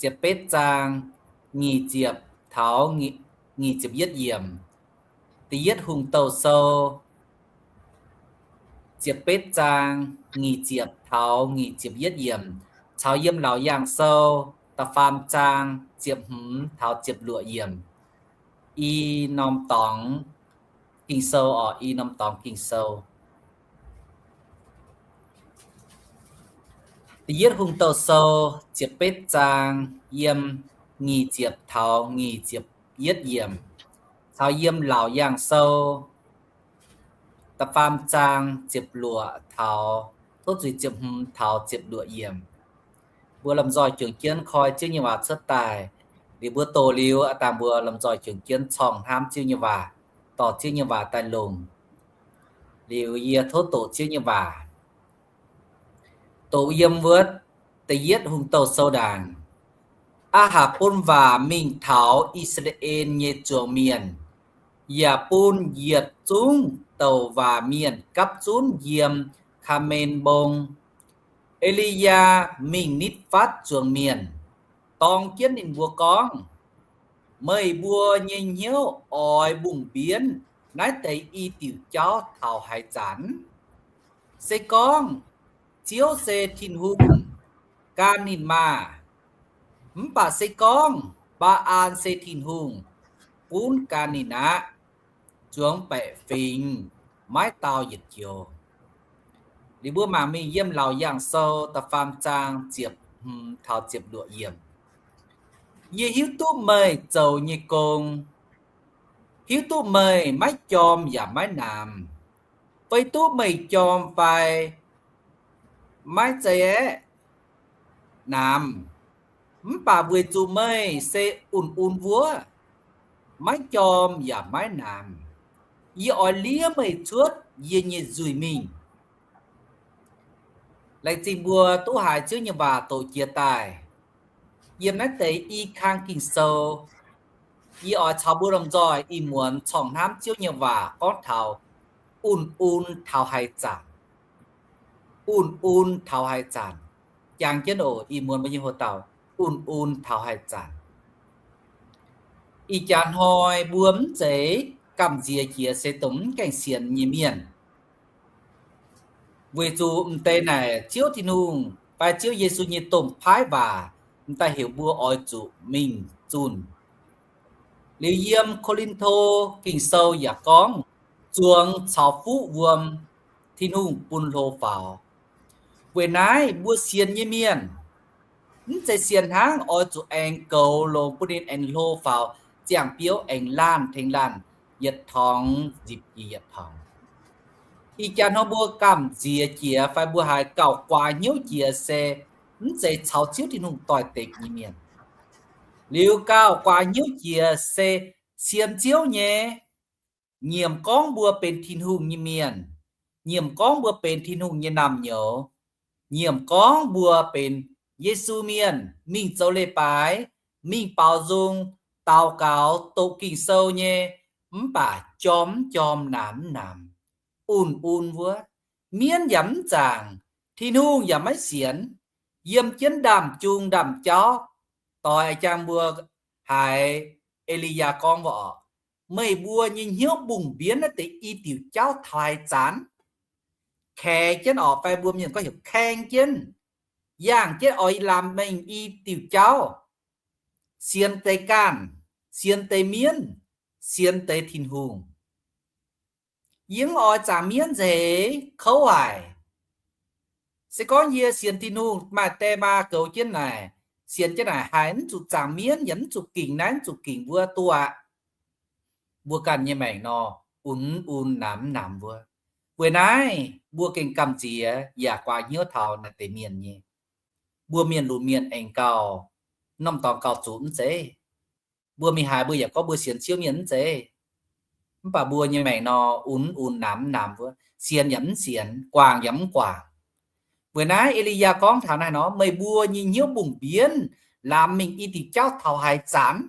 ziepc betv zaang nyic ziepc taux nyic ziepc yietv yiemc. Da'yietv Hungh Douh Sou ziepc betv zaang nyic ziepc taux nyic ziepc yietv yiemc, caux yiem Laauc Yaangh Sou da'faam zaang ziepc hmz taux ziepc luoqc yiemc. I norm dorngx Ging-Sou orqc, i norm dorngx Ging-Sou. Da'yietv Hungh Douh Sou ziepc betv zaang yiem nyic ziepc taux nyic ziepc yietv yiemc, caux yiem Laauc Yaangh Sou da'faam zaang ziepc luoqc taux, tov zuiz ziepc hmz taux ziepc luoqc yiemc. Mbuo lomh nzoih juangc jienv koi Ziouv nyei waac cuotv daaih. Liuz mbuo doqc liuz, a'dangh mbuo lomh nzoih juangc jienv corng hnamv Ziouv nyei waac, dorh Ziouv nyei waac daaih longc. Liuz yie tov doqc Ziouv nyei waac. Doqc yiem wuov Da'yietv Hungh Douh Sou ndaangc. Aa^hapc bun waac mingh taux I^saa^laa^en nyei zuangx mienh, yaac bun yietc zungv douc waac mienh gapv zunv yiem Kaa^men Mbong. E^li^yaa mingh nitv fatv zuangx mienh, dorng jienv ninh mbuo gorngv, Meih mbuo nyei hnyouv oix mbungh mbienv naaiv deix i diuc jauv taux haaix zanc? Se gorngv Ziouv se Tin-Hungh, gan ninh maah! Mv baac se gorngv Mbaa^an se Tin-Hungh, gunv gan ninh aqv. Zuangx baeqc fingx maiv dau yietc joux. Liuz mbuo mangc mingh yiem Laauc Yaangh Sou da'faam zaang ziepc hmz taux ziepc luoqc yiemc. Yie hiuv duqv meih zoux nyei gong, hiuv duqv meih maiv jorm yaac maiv namx. Fei duqv meih jorm fai maiv zeiz aeqv, namx. Mv baac weic zuqc meih se un-un wuov, maiv jorm yaac maiv namx, yie oix liev meih cuotv yie nyei nzuih mingh. Laengz zingh mbuo duqv haiz Ziouv nyei waac doqc jiex daaih. Yiem naaiv deix i kang Ging-Sou, yie oix caux mbuo lomh nzoih ih muonz corng hnamv Ziouv nyei waac gorngv taux un-un taux haaix zanc. Un-un taux haaix zanc. Jangx jienv oc, ih muonz mbuo nyei hoc dauh, un-un taux haaix zanc. Ih jaax hnoi mbuo mv zeiz gamh nziex jiex se dongh mv gaengh sienx nyei mienh, weic zuqc m'deix naaic Ziouv Tin-Hungh fai Ziouv Yesu nyei domh paaiv waac m'daaih heuc mbuo oix zuqc mingh zunh. Liuz yiem Ko^lin^to Ging-Sou yaac gorngv, zuangx caux fuqv wuom Tin-Hungh bun hlo faaux. Weic naaiv mbuo sienx nyei mienh mv zeiz sienx hnangv oix zuqc aengx goux longx bun ninh aengx hlo faaux, ziangh biouv aengx laanh tengx laanh, yietc torngx nzipc jiex yietc torngx. Ih jaax hnoi mbuo gamh nziex jiex fai mbuo haiz gauh guaax hnyouv jiex se mv zeiz caux Ziouv Tin-Hungh doix-dekc nyei mienh. Liuz gauh guaax hnyouv jiex se sienx Ziouv nyei, nyiemc gorngv mbuo benx Tin-Hungh nyei mienh, nyiemc gorngv mbuo benx Tin-Hungh nyei naamh nyouz, nyiemc gorngv mbuo benx Yesu mienh, mingh zoux leiz-baaix, mingh baaux nzung, daux gaux, doqc Ging-Sou nyei, mv baac jorm mv jorm, namx mv namx, un-un wuov, mienv yaac mv zaangc, Tin-Hungh yaac maiv sienx, yiem jienv ndaamv-jung ndaamv-jauv. Doix jang mbuo haiz E^li^yaa gorngv mbuo oc, meih mbuo nyei hnyouv mbungh mbienv naaiv deix i diuc jauv taux haaix zanc? Kaengx jienv oc, fai mbuo mienh gorngv heuc kaeng jienv, yangh jienv oix lamz mingh i diuc jauv, sienx deix ganh, sienx deix mienv, sienx deix Tin-Hungh. Yie mv oix zaangc mienv nzeic kouv haic. Se gorngv yie sienx Tin-Hungh maaih die maa goux jienv naaic, sienx jienv naaic haiz mv zuqc zaangc mienv yaac mv zuqc gingc naaiv mv zuqc gingc wuov duqv aqv. Mbuo ganh nyei maengc nor, un-un namx mv namx wuov. Weic naaiv mbuo gengh gamh nziex yaac guaax hnyouv taux naaiv deix mienh nyei. Mbuo mienh lunx mienh aengx gauh, norm dorngx gauh zuqc mv zeiz. Mbuo mingh haaix mbuo yaac gorngv mbuo sienx Ziouv mienh mv zeiz. Mv baac mbuo nyei maengc nor, un-un namx mv namx wuov, sienx yaac mv sienx, guangc yaac mv guangc. Weic naaiv E^li^yaa gorngv taux naaiv nor, meih mbuo nyei hnyouv mbungh mbienv, lamz mingh i diuc jauv taux haaix zanc?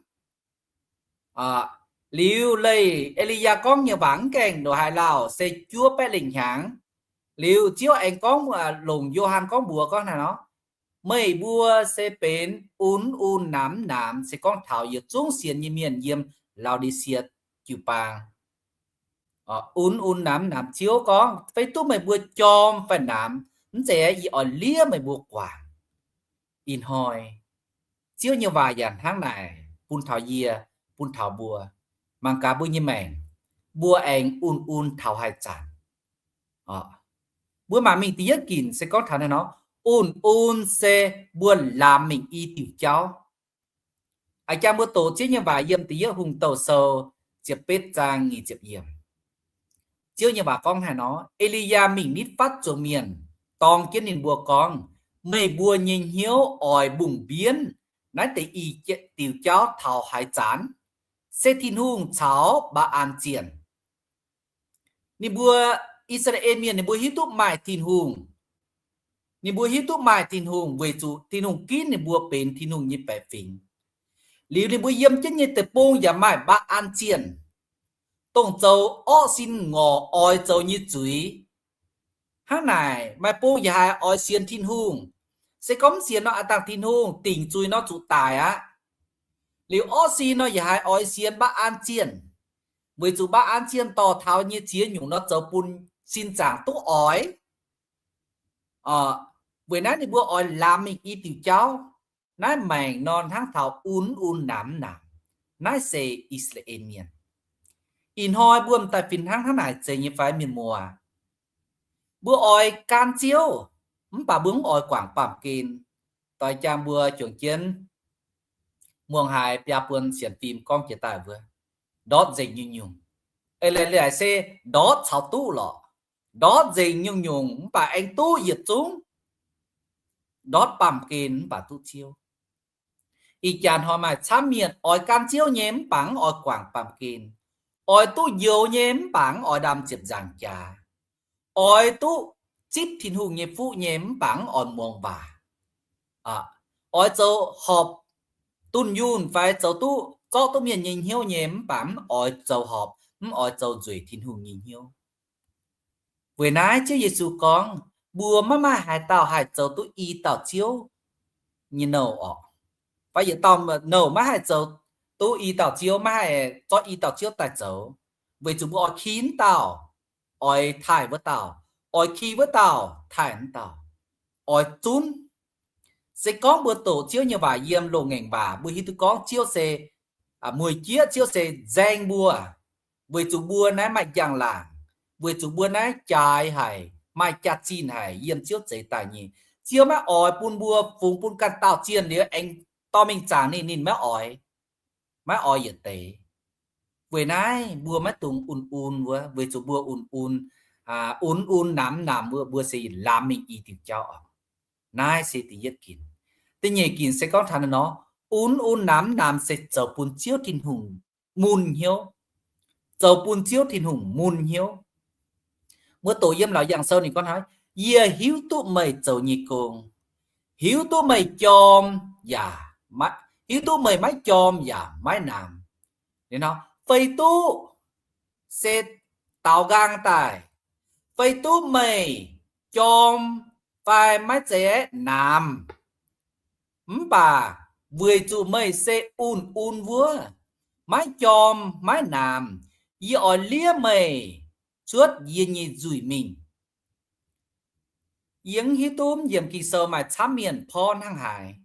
Liuz leih E^li^yaa gorngv nyei waac mv gaengh ndongc haaix lauh, se juov baeqv lengh hnyangx. Liuz Ziouv aengx gorngv, longc Yo^han gorngv mbuox gorngv naaiv nor, meih mbuo se benx un-un namx mv namx, se gorngv taux yietc zungv sienx nyei mienh yiem Lau^di^sie jiu-baang. Un-un namx mv namx, Ziouv gorngv, fei duqv meih mbuo jorm fai namx, mv zeiz, yie oix liev meih mbuo guangc. Ih hnoi Ziouv nyei waac yaac hnangv naaic bun taux yie, bun taux mbuo. Mangc gaax mbuo nyei maengc, mbuo aengx un-un taux haaix zanc? Mbuo mangc mingh da'yietv ginc se gorngv taux naaiv nor, un-un se mbuo lamz mingh i diuc jauv. A'jang mbuo doqc Ziouv nyei waac yiem da'yietv Hungh Douh Sou ziepc betv zaang nyic ziepc yiemc. Ziouv nyei waac gorngv haaix nor, E^li^yaa mingh nitv fatv zuangx mienh, dorng jienv ninh mbuo gorngv, meih mbuo nyei hnyouv oix mbungh mbienv naaiv deix i diuc jauv taux haaix zanc? Se Tin-Hungh caux Mbaa^an zienh. Ninh mbuo, I^saa^laa^en Mienh, ninh mbuo hiuv duqv maaih Tin-Hungh. Ninh mbuo hiuv duqv maaih Tin-Hungh weic zuqc Tin-Hungh ginv ninh mbuo benx Tin-Hungh nyei baeqc fingx. Liuz ninh mbuo yiem jienv nyei deic-bung yaac maaih Mbaa^an zienh, dongh zoux orqv sin ngorc oix zoux nyei zuiz. Hnangv naaic, maaih bung yaac haiz oix sienx Tin-Hungh. Se gorngv mv sienx nor, a'dangh Tin-Hungh dingc zuiz nor zuqc daic aqv. Liuz orqv sin nor yaac haiz oix sienx Mbaa^an zienh, weic zuqc Mbaa^an zienh dorh taux nyei ziex nyungc nor zoux bun sin zaangc duqv oix. Weic naaiv ninh mbuo oix lamz mingh i diuc jauv. Naaiv maengc nor hnangv taux un-un namx namx. Naaiv se I^saa^laa^en Mienh. Ih hnoi mbuo m'daaih fih hnangv hnangv naaic zeiz nyei fai, mienh muoz? Mbuo oix gan Ziouv, mv baac mbuo mv oix guangc baamh gen. Doix jaang mbuo juangc jienv muangx haiz biaa buon sienx fim gorngv jiex daaih wuov, ndortv nzengc nyungc-nyungc. Eix leiz se ndortv caux duqv lorqc. Ndortv nzengc nyungc-nyungc mv baac aengx duqv yietc zungv. Ndortv baamh gen mv baac duqv Ziouv. Ih jaax hnoi maaih camv mienh oix gan Ziouv nyei mv baac mv oix guangc baamh gen, oix duqv njoux nyei mv baac mv oix ndaam ziepc nzaangc jaax, oix duqv zipv Tin-Hungh nyei fuqv nyei mv baac mv oix muangx waac, oix zoux horpc dunh yunh fai zoux duqv zorqv duqv mienh nyei hnyouv nyei mv baac mv oix zoux horpc, mv oix zoux nzueic Tin-Hungh nyei hnyouv. Weic naaiv Ziouv Yesu gorngv, mbuo maiv maaih haaix dauh haih zoux duqv i dauh Ziouv nyei nouh orqc. Fai yietc dauh nouh maiv haih zoux duqv i dauh Ziouv, maiv haih zorqv i dauh Ziouv daaih zoux, weic zuqc mbuo oix ki wuov dauh, oix taaih wuov dauh, oix ki wuov dauh taaih wuov dauh, oix zunv. Se gorngv mbuo doqc Ziouv nyei waac yiem loz-ngaengc waac, mbuo hiuv duqv gorngv Ziouv se mueic jieqv, Ziouv se nzaeng mbuo, weic zuqc mbuo naaiv maaih njang-laangc, weic zuqc mbuo naaiv jaaix haic, maaih jaax-zinh haic, yiem Ziouv zeix daaih nyei. Ziouv maiv oix bun mbuo fungx bun ganh dauh zienh liuz aengx dorh mingh zaangc ninh, ninh maiv oix, maiv oix yietc deix. Weic naaiv mbuo maiv dungx un-un wuov, weic zuqc mbuo un-un, un-un namx namx wuov, mbuo se laamx mingh i diuc jauv oc. Naaiv se da'yietv ginc. Da'nyeic ginc se gorngv taux naaiv nor, un-un namx namx se zoux bun Ziouv Tin-Hungh mun hnyouv, zoux bun Ziouv Tin-Hungh mun hnyouv. Mbuo doqc yiem Laauc Yaangh Sou ninh gorngv hnangv, yie hiuv duqv meih zoux nyei gong, hiuv duqv meih jorm yaac, hiuv duqv meih maiv jorm yaac maiv namx. Feix duqv se daaux nqaang daaih, feix duqv meih jorm fai maiv zeiz namx. Mv baac weic zuqc meih se un-un wuov, maiv jorm maiv namx, yie oix liev meih cuotv yie nyei nzuih mingh. Yie mv hiuv duqv yiemc Ging-Sou maaih camv mienh porv hnangv haaix.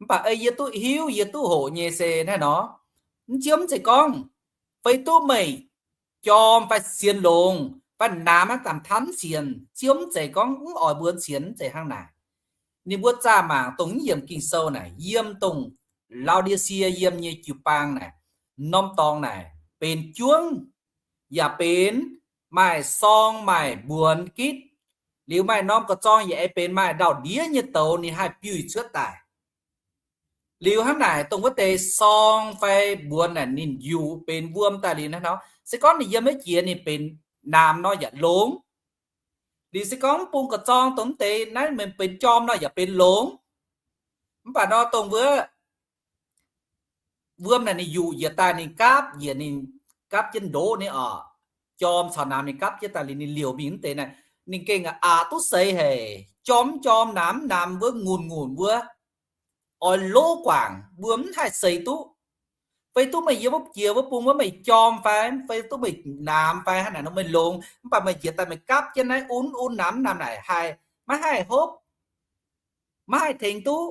Mv baac ei yie duqv hiuv, yie duqv hoqc nyei se naaiv nor, mv, Ziouv mv zeiz gorngv feix duqv meih jorm fai sienx longx fai namx aqv, dangc hnamv sienx. Ziouv mv zeiz gorngv mv oix mbuo sienx, mv zeiz hnangv naaic. Ninh mbuo zaah mangc dongh mv yiemc Ging-Sou naaic, yiem dongh Lao^ndi^sie yiem nyei jiu-baang naaic, norm dorngx naaic benx juangv, yaac benx maaih sorng maaih mbuonx gitv. Liuz maaih norm gorx-zorng yaac ei benx maaih ndau-ndiev nyei douz ninh haih biuih cuotv daaih. Liuz hnangv naaic, dongh wuov deix sorng fai mbuonx naaic ninh yuqc benx wuom daaih liuz naaiv nor, se gorngv ninh yiem maiv jiex ninh benx namx nor yaac longx. Liuz se gorngv bung gorx-zorng dongh mv deix naaiv benx jorm nor yaac benx longx. Mv baac nor dongh wuov wuom naaic ninh yuqc njiec daaih ninh gapv njiec, ninh gapv jienv ndoqv nyei oc. Jorm caux namx ninh gapv jienv daaih liuz ninh liouc mingh mv deix naaic, ninh gengh aqc duqv seix haic. Jorm jorm, namx namx wuov, ngunc ngunc wuov, oix lov guangc, mbuo mv haih seix duqv. Feix duqv meih yiem wuov jiex wuov bung wuov meih jorm fai, feix duqv meih namx fai hnangv naaic nor meih longx, mv baac meih njiec daaih meih gapv jienv naaiv un un namx namx naaic haih, maiv haih hopv, maiv haih tengx duqv.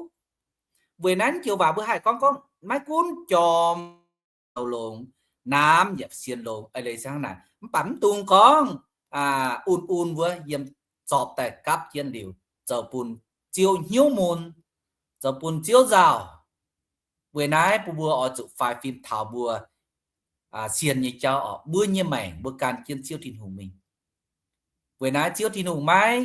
Weic naaiv joux waac mbuo haih gorngv gorngv maiv gunv jorm zoux longx, namx yaac sienx longx, eix leiz se hnangv naaic. Mv baac mv dungx gorngv un un wuov yiem zorpc daaih gapv jienv liuz zoux bun Ziouv hnyouv mun, zoux bun Ziouv nzauh. Weic naaiv bun mbuo oix zuqc faix fim taux mbuo sienx nyei jauv oc. Mbuo nyei maengc mbuo gan jienv Ziouv Tin-Hungh mingh. Weic naaiv Ziouv Tin-Hungh maiv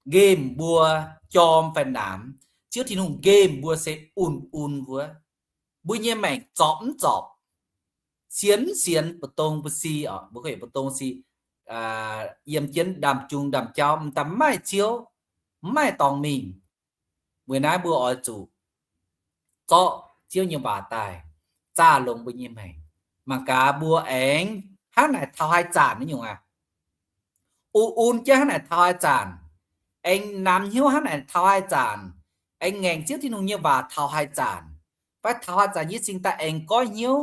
nqemh mbuo jorm fai namx. Ziouv Tin-Hungh nqemh mbuo se un un wuov. Mbuo nyei maengc zorpc mv zorpc, sienx mv sienx, mbu'ndongx mbu'si oc, mbuo gorngv mbu'ndongx si yiem jienv ndaamv-jung ndaamv-jauv, m'daaih mv maaih Ziouv, mv maaih dorngx mingh. Weic naaiv mbuo oix zuqc zorqv Ziouv nyei waac daaih zaah longx mbuo nyei maengc. Mangc gaax mbuo aengx hnangv naaic taux haaix zanc nyungc aqv. Un un jienv hnangv naaic taux haaix zanc, aengx namx hnyouv hnangv naaic taux haaix zanc, aengx ngaengc Ziouv Tin-Hungh nyei waac taux haaix zanc, fai taux haaix zanc yie cingx daaih aengx goiv hnyouv,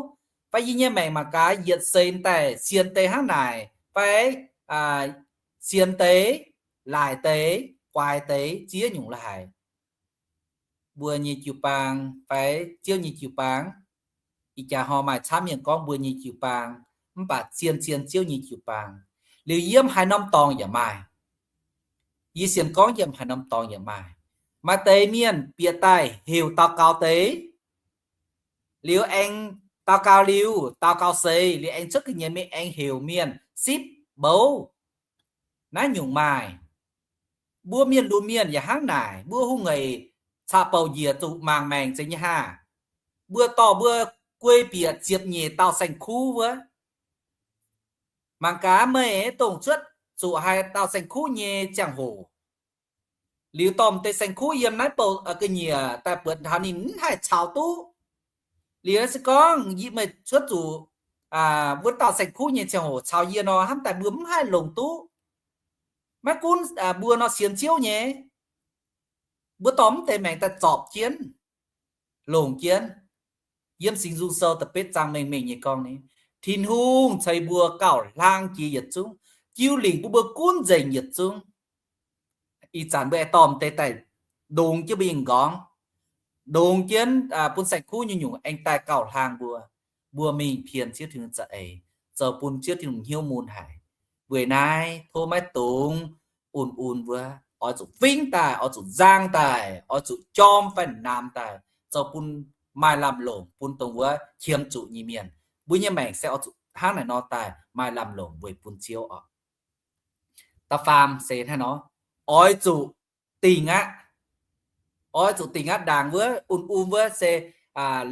fai yie nyei maengc mangc gaax yietc seix daaih sienx deix hnangv naaic, fai sienx deix, laaic deix, guaix deix ziex nyungc la'haic. Mbuo nyei jiu-baang fai Ziouv nyei jiu-baang, ih jaax hnoi maaih camv mienh gorngv mbuo nyei jiu-baang, mv baac zien-zien Ziouv nyei jiu-baang, liuz yiem haaix norm dorngx yaac maaih. Yie sienx gorngv yiem haaix norm dorngx yaac maaih. Maaih deix mienh bieqc daaih heuc daux gaux deix, liuz aengx daux gaux liuz, daux gaux seix liuz aengx cuotv ga'nyiec mingh aengx heuc mienh sipv mbouv. Naaiv nyungc maaih. Mbuo mienh lunx mienh yaac hnangv naaic, mbuo hungh eix caqv-bouc njiec zuqc mangc maengc zeiz nyei haah. Mbuo dorh mbuo guei bieqc ziepc nyeic dauh saeng-kuv wuov. Mangc gaax meih dongh cuotv zuqc haaix dauh saeng-kuv nyei ziangh hoc, liuz dorh m'deix saeng-kuv yiem naaiv bouh ga'nyiec daaih buatc taux ninh mv haih caux duqv. Liuz se gorngv yie meih cuotv zuqc wuov dauh saeng-kuv nyei ziangh hoc caux yie nor, hnamv daaih mbuo mv haih longc duqv. Maiv gunv mbuo nor sienx Ziouv nyei, mbuo dorh mv deix maengc daaih zorpc jienv, longc jienv. Yiem Singx Nzung Sou da'betv zaang mengh mengh nyei gorngv ni, Tin-Hungh ceix mbuo gauh hlang jiex yietc zungv, jiu lingc bun mbuo gunv nzengc yietc zungv. Ih zanc mbuo aengx dorh deix daaih ndongx jienv mbuo nyei m'nqorngv, ndongx jienv bun saeng-kuv nyei nyungc aengx daaih gauh hlang mbuo. Mbuo mingh pien Ziouv Tin-Hungh za'eix, zoux bun Ziouv Tin-Hungh hnyouv mun haic. Weic naaiv tov maiv dungx un-un wuov, oix zuqc fingx daaih, oix zuqc nzang daaih, oix zuqc jorm fai namx daaih, zoux bun maaih lamh longc bun dongh wuov qiemx zuqc nyei mienh. Mbuo nyei maengc se oix zuqc hnangv naaic nor daaih maaih lamh longc weic bun Ziouv oc. Da'faam se hnangv nor, oix zuqc dingc aqv. Oix zuqc dingc aqv. Ndaangc wuov un-un wuov se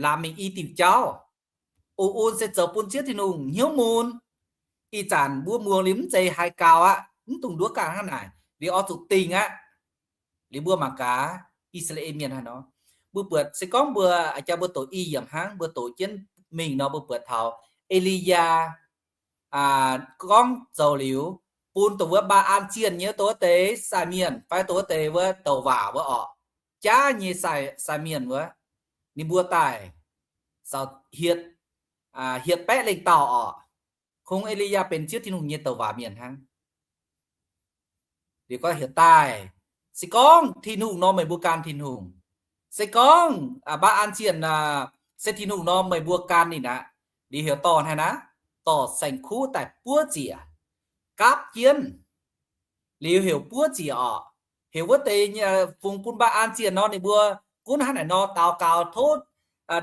laamx mingh i diuh jauv. Un-un se zoux bun Ziouv Tin-Hungh hnyouv mun. Ih zanc mbuo muangx liuz mv zeiz haiz gaux aqv, mv dungx nduov ganh hnangv naaic. Liuz oix zuqc dingc aqv. Liuz mbuo mangc gaax I^saa^laa^en Mienh hnangv nor, mbuo buatc se gorngv mbuo jaa mbuo doqc i yiemc hnangv, mbuo doqc jienv mingh nor mbuo buatc taux E^li^yaa gorngv zoux liuz, bun dongh wuov Mbaa^an zienh nyei dongh wuov deix sai mienh fai dongh wuov deix wuov douc waac wuov orqc, jaav nyei sai mienh wuov, ninh mbuo daaih hietc, hietc baeqv lengh dauh orqc. Kungx E^li^yaa benx Ziouv Tin-Hungh nyei douc waac mienh hnangv. Liuz gorngv heuc daaih, se gorngv Tin-Hungh nor meih mbuo gan Tin-Hungh. Se gorngv Mbaa^an zienh se Tin-Hungh nor meih mbuo gan ninh aqv. Liuz heuc dorh hnangv naaiv, dorh saeng-kuv daaih buov ziec, gapv jienv. Liuz heuc buov ziec orqc. Heuc wuov deix fungx bun Mbaa^an zienh nor ninh mbuo gunv hnangv naaic nor daux gaux tov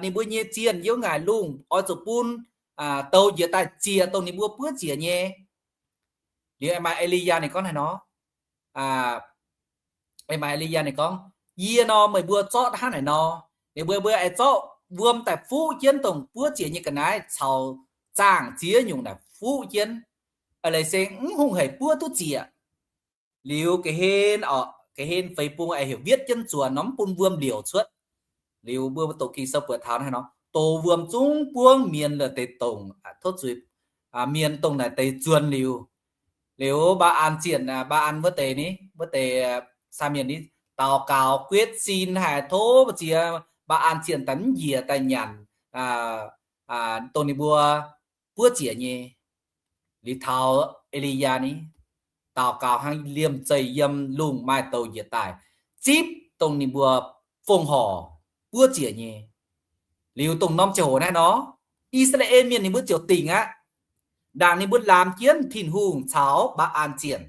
ninh mbuo nyei zienh youv ngaaic lungh oix zuqc bun douz njiec daaih ziec dongh ninh mbuo buov ziec nyei. Liuz aengx maaih E^li^yaa ninh gorngv hnangv nor, aengx maaih E^li^yaa ninh gorngv, yie nor meih mbuo zorqv hnangv naaic nor, ninh mbuo mbuo aengx zorqv wuom daaih fuqv jienv dongh buov ziec nyei ga'naaiv caux zaangh ziex nyungc naaic fuqv jienv, leiz se mv hungh hec buov duqv ziec. Liuz ga'hlen orqc, ga'hlen feix bung aengx heuc wietv jienv zuonx nor mv bun wuom liouc cuotv. Liuz mbuo doqc Ging-Sou buatc taux hnangv nor, doz wuom zungv buangv mienz la'deix dongc, tov zuiz, mienz dongh naaic deix zuonx liuz, liuz Mbaa^an zienh, Mbaa^an wuov deix ni, wuov deix sai mienh ni, daux gaux guetv sin haic tov mbu'ziex Mbaa^an zienh daaih mv njiec daaih nyanc dongh ninh mbuo buov ziec nyei. Liuz taux E^li^yaa ni, daux gaux hnangv liemh zeih yiem lungh maaih douz njiec daaih zipv dongh ninh mbuo fongc horc buov ziec nyei. Liuz dongh norm ziangh hoc naaiv nor, I^saa^laa^en Mienh ninh mbuo ziouc dingc aqv. Ndaangc ninh mbuo laamx jienv Tin-Hungh caux Mbaa^an zienh.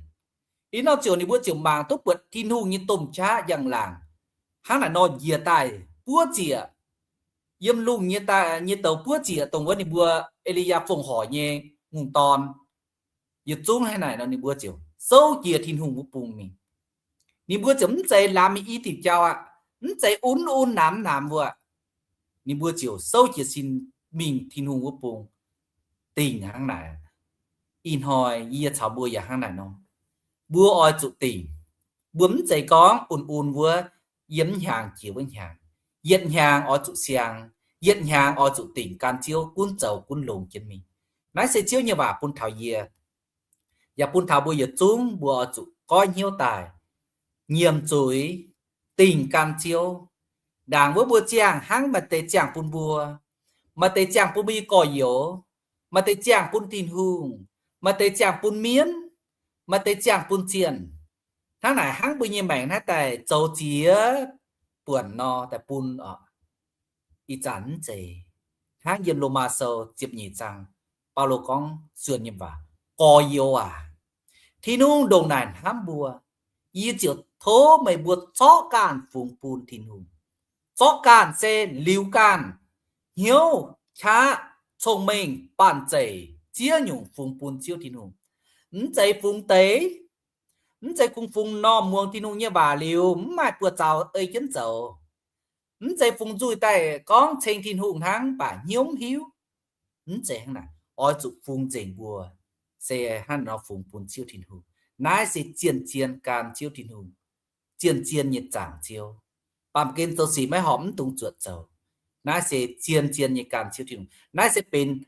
Ih norm ziouc ninh mbuo ziouc mangc duqv buatc Tin-Hungh nyei domh qaqv njang-laangc hnangv naaic nor njiec daaih buov ziec yiem lungh nyei douz buov ziec dongh wuov ninh mbuo E^li^yaa fongc horc nyei ngongh dorn. Yietc zungv hnangv naaic nor ninh mbuo ziouc souv jiez Tin-Hungh wuov bung mingh. Ninh mbuo ziouc mv zeiz laamx mingh i diuc jauv aqv, mv zeiz un un namx namx wuov. Ninh mbuo ziouc souv jiez sin mingh Tin-Hungh wuov bung. Dingc hnangv naaic. Ih hnoi yie caux mbuo yaac hnangv naaic nor, mbuo oix zuqc dingc. Mbuo mv zeiz gorngv un un wuov, yiem hnyangx jiex wuov hnyangx. Yietc hnyangx oix zuqc siang, yietc hnyangx oix zuqc dingc gan Ziouv gunv zoux gunv longx jienv mingh. Naaiv se Ziouv nyei waac bun taux yie, yaac bun taux mbuo yietc zungv mbuo oix zuqc goiv hnyouv daaih, nyiemc zuiz, dingc gan Ziouv. Ndaangc wuov mbuo ziangh hnangv maaih deix ziangh bun mbuo, maaih deix ziangh bun mbuo nyei gorx-youz, maaih deix ziangh bun Tin-Hungh, maaih deix ziangh bun mienv, maaih deix ziangh bun zienh. Hnangv naaic hnangv mbuo nyei maengc naaiv daaih zoux ziex buonc nor daaih bun oc. Ih zanc mv zeiz. Hnangv yiem Lomaa Sou ziepc nyeic zaang, Baulo gorngv suonc nyei waac, gorx-youz aac, Tin-Hungh ndongc naaic hnamv mbuo, yie ziouc tov meih mbuo zorqv ganh fungx bun Tin-Hungh. Zorqv ganh se liuz ganh, hnyouv, qaqv, cong-mengh, banh zeic, ziex nyungc fungx bun Ziouv Tin-Hungh. Mv zeiz fungx deix, mv zeiz kungx fungx normh muangx Tin-Hungh nyei waac liuz mv maaih buoz-zaux ei jienv zoux. Mv zeiz fungx nzuih daaih gorngv ceng Tin-Hungh hnangv mv baac hnyouv mv hiuv. Mv zeiz hnangv naaic, oix zuqc fungx nzengc mbuo, se hnangv nor fungx bun Ziouv Tin-Hungh. Naaiv se zien-zien gan Ziouv Tin-Hungh, zien-zien nyei zaangc Ziouv. Baamh gen zoux sic maiv horpc mv dungx zuotc zoux. Naaiv se zien-zien nyei gan Ziouv Tin-Hungh. Naaiv se benx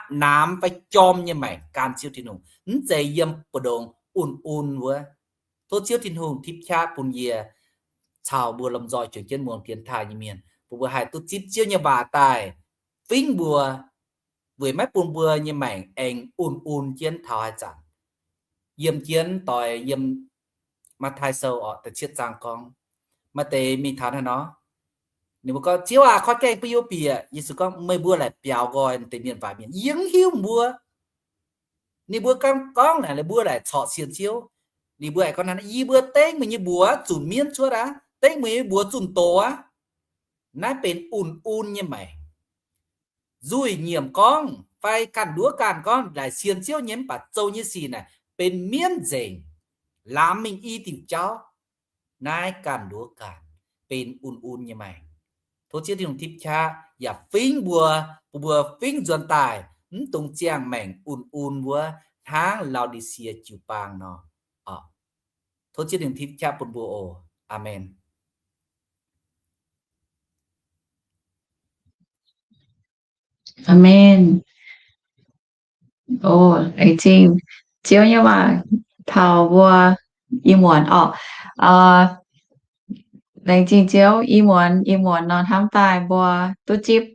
naamx fai jorm nyei maengc gan Ziouv Tin-Hungh, mv zeiz yiem mbu'ndongx un-un wuov. Tov Ziouv Tin-Hungh tipv qaqv bun yie caux mbuo lomh nzoih juangc jienv muangx dienx taaih nyei mienh, bun mbuo haih duqv zipv Ziouv nyei waac daaih fingv mbuo, weic maiv bun mbuo nyei maengc aengx un-un jienv taux haaix zanc. Yiem jienv doix yiem Matv^taai Sou orqc, da'cietv zaang gorngv, maaih deix mingh taux naaiv nor, ninh mbuo gorngv, Ziouv aac, korv gaengh bun yie bieqc. Yesu gorngv, Meih mbuo laaic biaux nqoi deix mienh waaic mienh, yie mv hiuv mbuo. Ninh mbuo gorngv, gorngv naaic, ninh mbuo laaic corc sienx Ziouv. Ninh mbuo aengx gorngv, Yie mbuo dengv meih nyei mbuox zunc mienv cuotv aqv, dengv meih nyei mbuox zunh doz aqv. Naaiv benx un-un nyei maengc. Nzuih nyiemc gorngv fai ganh nduov ganh gorngv laaic sienx Ziouv nyei mv baac zoux nyei sic naaic benx mienv nzengc, lamz mingh i diuc jauv. Naaiv ganh nduov ganh benx un-un nyei maengc. Tov Ziouv Tin-Hungh tipv qaqv yaac fingv mbuo, bun mbuo fingv nzuonx daaih mv dungx ziangh maengc un-un wuov hnangv Lao^ndi^sie jiu-baang nor. Tov Ziouv Tin-Hungh tipv qaqv bun mbuo oc. Aamen. Aamen. O, laengz zingh Ziouv nyei waac taux mbuo ih muonz orqc. Laengz zingh Ziouv, ih muonz, ih muonz nor hnamv daaih mbuo duqv zipv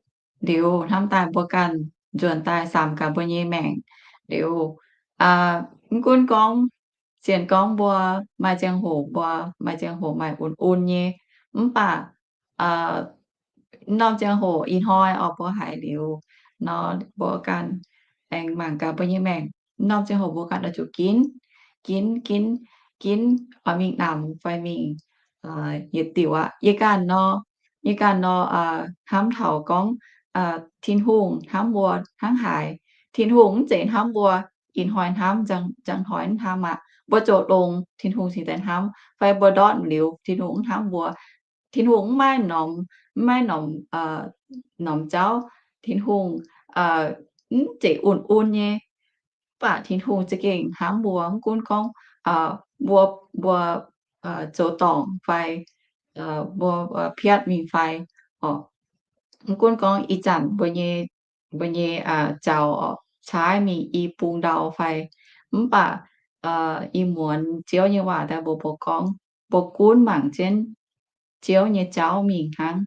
liuz, hnamv daaih mbuo ganh nzuonx daaih samx gaax mbuo nyei maengc liuz, mv gunv gorngv sienx gorngv mbuo maaih ziangh hoc mbuo, maaih ziangh hoc maaih un-un nyei, mv baac norm ziangh hoc ih hnoi oix mbuo haiz liuz nor, mbuo ganh aengx mangc gaax mbuo nyei maengc, norm ziangh hoc mbuo ganh oix zuqc ginv, ginv, ginv, ginv oix mingh namx fai mingh yietc diuc aqv. Yie ganh nor, yie ganh nor hnamv taux gorngv Tin-Hungh hnamv mbuo hnangv haaix. Tin-Hungh mv zeiz hnamv mbuo ih hnoi hnamv, njang hnoi mv hnamv aqv. Mbuo zoux longx, Tin-Hungh cingx daaih hnamv, fai mbuo ndortv liuz, Tin-Hungh mv hnamv mbuo. Tin-Hungh mv maaih norm, mv maaih norm, norm jauv. Tin-Hungh mv zeiz un-un nyei, mv baac Tin-Hungh za'gengh hnamv mbuo, mv gunv gorngv mbuo, mbuo zoux dorngc fai mbuo piatv mingh fai, mv gunv gorngv ih zanc mbuo nyei, mbuo nyei jaux caaiv mingh i bung ndau fai, mv baac ih muonz Ziouv nyei waac daaih mbuox mbuo gorngv, mbuo gunv mangc jienv Ziouv nyei jauv mingh hnangv.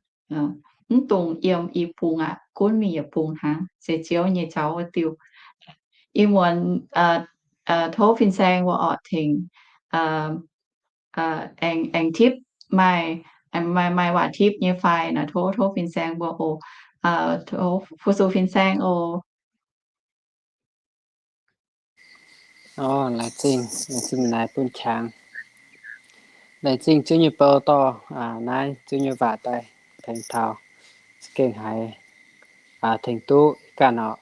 Mv dungx yiem i bung aqv, gunv mingh yietc bung hnangv, se Ziouv nyei jauv wuov diuh. Ih muonz tov fin-saeng mbuo orqc tengx aengx, aengx tipv, maaih, maaih, maaih waac tipv nyei fai nor, tov, tov fin-saeng mbuo oc. Tov fu-sux fin-saeng oc. Laengz zingh, laengz zingh naaiv bun qangx. Laengz zingh Ziouv nyei bou dorh naaiv Ziouv nyei waac daaih tengx taux, za'gengh haiz tengx duqv ganh orqc.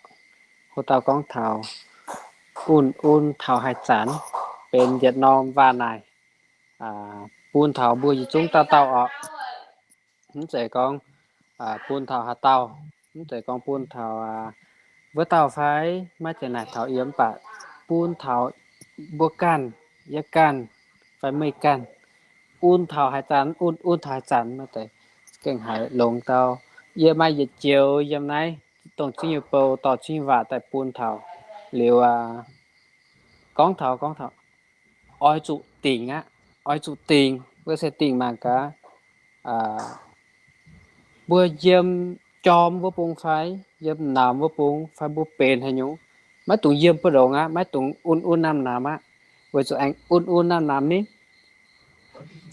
Hoc dauh gorngv taux un-un taux haaix zanc, benx yietc norm waac naaic bun taux mbuo yietc zungv dauh dauh orqc. Mv zeiz gorngv bun taux haaix dauh, mv zeiz gorngv bun taux wuov dauh fai maiv zeiz naaic taux yie, mv baac bun taux mbuo ganh, yie ganh, fai meih ganh, un taux haaix zanc, un, un taux haaix zanc, maiv zeiz gengh haiz longx dau. Yie maaih yietc joux yiem naaiv dongh Ziouv nyei bou dorh Ziouv nyei waac daaih bun taux liuz, gorngv taux, gorngv taux oix zuqc dingc aqv. Oix zuqc dingc, mbuo se dingc mangc gaax, mbuo yiem jorm wuov bung fai yiem namx wuov bung fai mbuo benx haaix nyungc, maiv dungx yiem mbu'ndongx aqv, maiv dungx un-un namx-namx aqv. Weic zuqc aengx un-un namx-namx ni,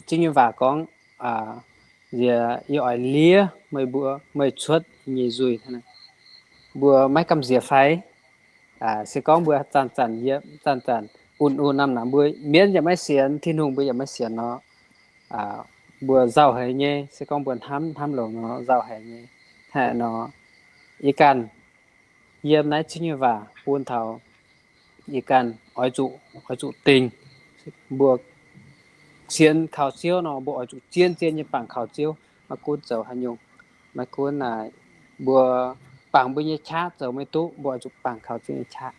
Ziouv nyei waac gorngv, yie, yie oix liev meih mbuo, meih cuotv nyei nzuih. Mbuo maiv gamh nziex fai? Se gorngv mbuo zanc-zanc yiem, zanc-zanc un-un namx-namx, mbuo mienv yaac maiv sienx, Tin-Hungh mbuo yaac maiv sienx nor, mbuo nzauh haic nyei. Se gorngv mbuo hnamv, hnamv longx nor, nzauh haic nyei. Hnangv nor, yie ganh yiem naaiv Ziouv nyei waac bun taux yie ganh oix zuqc, oix zuqc dingc. Mbuo sienx kaux Ziouv nor, mbuo oix zuqc zien-zien nyei bangc kaux Ziouv. Maiv gunv zoux haaix nyungc, maiv gunv mbuo bangc mbuo nyei qaqv zoux maiv duqv, mbuo oix zuqc bangc kaux Ziouv nyei qaqv.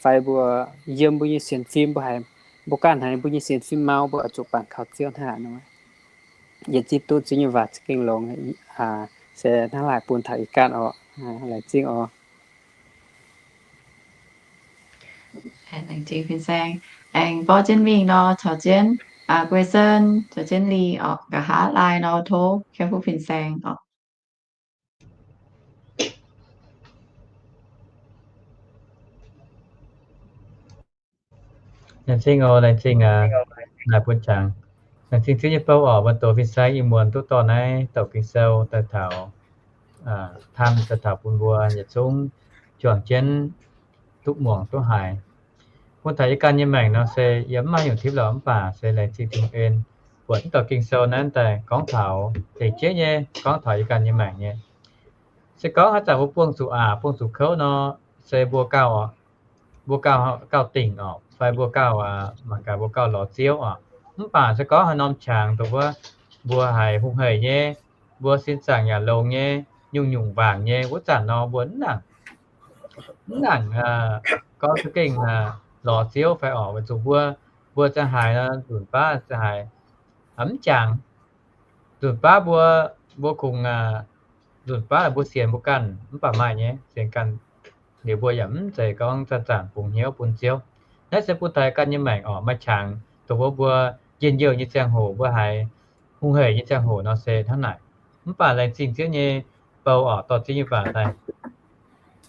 Fai mbuo yiem mbuo nyei sienx fim, mbuo haiz, mbuo ganh haiz mbuo nyei sienx fim mau, mbuo oix zuqc bangc kaux Ziouv hnangv nor. Yie zipv duqv Ziouv nyei waac za'gengh longx, se hnangv naaic bun taux ih ganh orqc. Laengz zingh orqc. Laengz zingh fin-saeng. Aengx borqv jienv mingh nor, caux jienv Guei Sen, caux jienv Li orqc, nqa'haav laai nor tov kemv fuqv fin-saeng orqc. Laengz zingh oc, laengz zingh naaic bun qangx. Laengz zingh Ziouv nyei bou oc, mbuo doqc fin-saeng ih muonz duqv dorh naaiv douc Ging-Sou daaih taux, taan daaih taux bun mbuo yietc zungv juangc jienv duqv muangx duqv haiz. Bun taux yie ganh nyei maengc nor se yie mv maaih nyungc tipv lorqc, mv baac se laengz zingh Tin-Hungh en, buatc mv douc Ging-Sou naaiv daaih gorngv taux deix jeiv nyei, gorngv taux yie ganh nyei maengc nyei. Se gorngv haaix zanc mbuo buangh zuqc aqc, buangh zuqc kouv nor, se mbuo gauh, mbuo gauh, gauh dingc oc, fai mbuo gauh, mangc gaax mbuo gauh lorz Ziouv oc. Mv baac se gorngv haaix norm qangx dongh wuov mbuo haiz hungh haic nyei, mbuo sin zaangc yaac longx nyei, nyungc-nyungc wangc nyei, wuov zanc nor mbuo mv nangc, mv nangc gorngv za'gengh lorz Ziouv fai oc, weic zuqc mbuo, mbuo za'haaix nor nzunc baav za'haaix mv jangx. Nzunc baav mbuo, mbuo kungx, nzunc baav mbuo sienx mbuo ganh mv baac maaih nyei, sienx ganh liuz mbuo yaac mv zeiz gorngv zanc-zanc bungx hnyouv bun Ziouv. Naaiv se bun taux ganh nyei maengc oc, maaih qangx dongh wuov mbuo njien-youh nyei ziangh hoc, mbuo haiz hungh haic nyei ziangh hoc nor se hnangv naaic. Mv baac laengz zingh Ziouv nyei bou oc, dorh Ziouv nyei waac daaih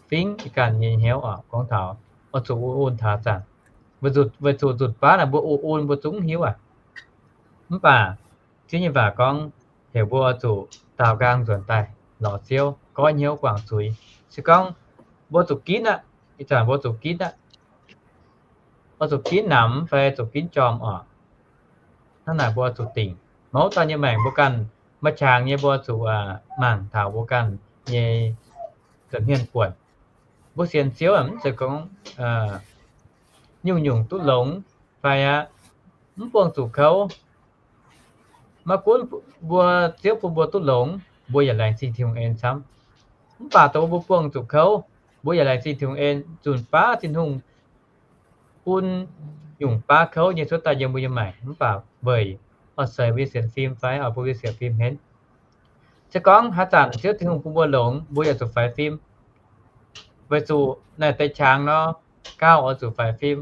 fingx ganh nyei hnyouv oc, gorngv taux oix zuqc un-un taux zanc. Weic zuqc nzunc baav naaic mbuo un-un mbuo zungv hiuv aqv. Mv baac Ziouv nyei waac gorngv heuc mbuo oix zuqc daaux nqaang nzuonx daaih lorz Ziouv, goiv hnyouv guangc zuiz. Se gorngv mbuo zuqc ginv aqv, ih zanc mbuo zuqc ginv aqv, oix zuqc ginv namx fai zuqc ginv jorm oc. Hnangv naaic mbuo oix zuqc dingc. Mouz dauh nyei maengc mbuo ganh maaih qangx nyei, mbuo oix zuqc mangc taux mbuo ganh nyei nza'hmien buonc. Mbuo sienx Ziouv mv zeiz gorngv nyungc-nyungc duqv longx fai aqv, mv buangh zuqc kouv. Maiv gunv mbuo, Ziouv bun mbuo duqv longx, mbuo yaac laengz zingh Tin-Hungh en camv. Mv baac dongh mbuo buangh zuqc kouv, mbuo yaac laengz zingh Tin-Hungh en. Nzunc baav Tin-Hungh bun nyungc baav kouv nyei cuotv daaih yiem mbuo nyei maengc, mv baac weic oix seix mbuo nyei sienx fim fai oix bun mbuo nyei sienx fim henv. Se gorngv haaix zanc Ziouv Tin-Hungh bun mbuo longx, mbuo yaac zuqc faix fim. Weic zuqc naaiv deix qangx nor, gauh oix zuqc faix fim.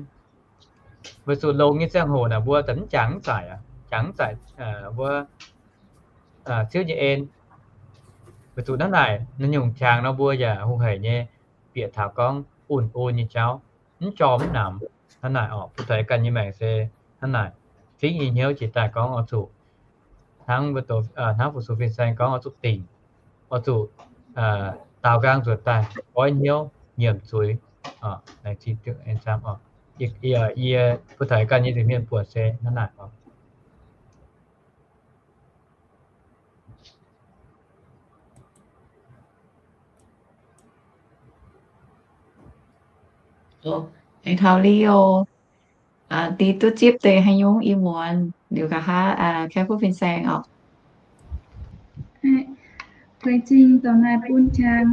Weic zuqc longx nyei ziangh hoc naaic mbuo mv jangx mv zaic, jangx mv zaic mbuo Ziouv nyei en. Weic zuqc hnangv naaic, naaiv nyungc qangx nor mbuo yaac hungh haic nyei bieqc taux gorngv un-un nyei jauv, mv jorm mv namx. Hnangv naaic oc, bun taux ganh nyei maengc se hnangv naaic, fingx nyei hnyouv jiex daaih gorngv oix zuqc hnangv, hnangv fu-sux fin-saeng gorngv oix zuqc dingc, oix zuqc daaux nqaang nzuonx daaih goiv hnyouv nyiemc zuiz. Yie bun taux ganh nyei nza'hmien buonc se hnangv naaic oc. Aengx taux Leo, deix duqv zipv deix haaix nyungc ih muonz liuz nqa'haav kaeqv kuv fin-saeng oc. Laengz zingh dorc naaiv bun qangx.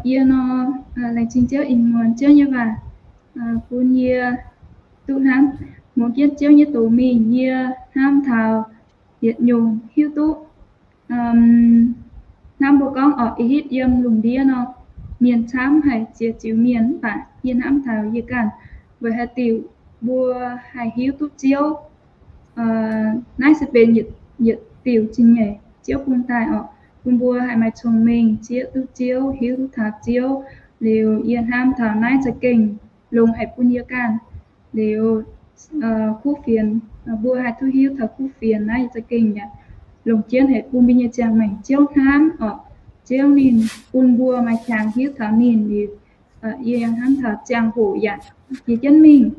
Yie nor, laengz zingh Ziouv ih muonz Ziouv nyei waac bun yie duqv hnamv, muangx jienv Ziouv nyei doz mingh yie hnamv taux yietc nyungc hiuv duqv. Hnamv mbuo gorngv oc, ih hitv yiem lungh ndiev nor, mienh camv haic, ziex ziux mienh, mv baac yie hnamv taux yie ganh, weic haaix diuc mbuo haih hiuv duqv Ziouv. Naaiv se benx yietc diuc zingh nyeic Ziouv bun daaih oc, bun mbuo haih maaih cong-mengh zieqv duqv Ziouv, hiuv duqv taux Ziouv. Liuz yie hnamv taux naaiv za'gengh longx haic bun yie ganh. Liuz kuv fienx, mbuo haih duqv hiuv taux kuv fienx naaiv za'gengh yaac longc jienv haic bun mbuo nyei ziangh maengc Ziouv hnamv oc. Ziouv ninh bun mbuo maaih qangx hiuv taux ninh liuz, yie yaac hnamv taux ziangh hoc yaac jiex jienv mingh.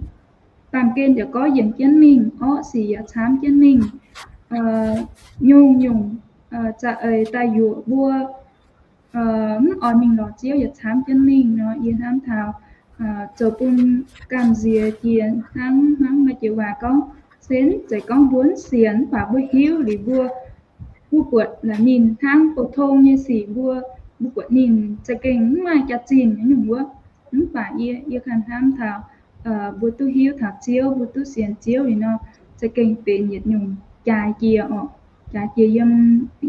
Baamh gen yaac gorngv yienc jienv mingh, orqv sic yaac camv jienv mingh. Nyungc-nyungc za'eix daaih yuoqc mbuo mv oix mingh lorz Ziouv yaac camv jienv mingh nor, yie hnamv taux zoux bun gamh nziex jiex hnangv, hnangv maaih jiex waac gorngv, se mv zeiz gorngv mbuo mv sienx, mv baac mbuo hiuv liuz mbuo, mbuo buatc laaix ninh hnangv pou-tong nyei sic, mbuo, mbuo buatc ninh za'gengh mv maaih jaax-zinh nyungc wuov. Mv baac yie, yie ganh hnamv taux mbuo duqv hiuv taux Ziouv, mbuo duqv sienx Ziouv liuz nor, za'gengh benx yietc nyungc jaaix jiex oc, jaaix jiex yiem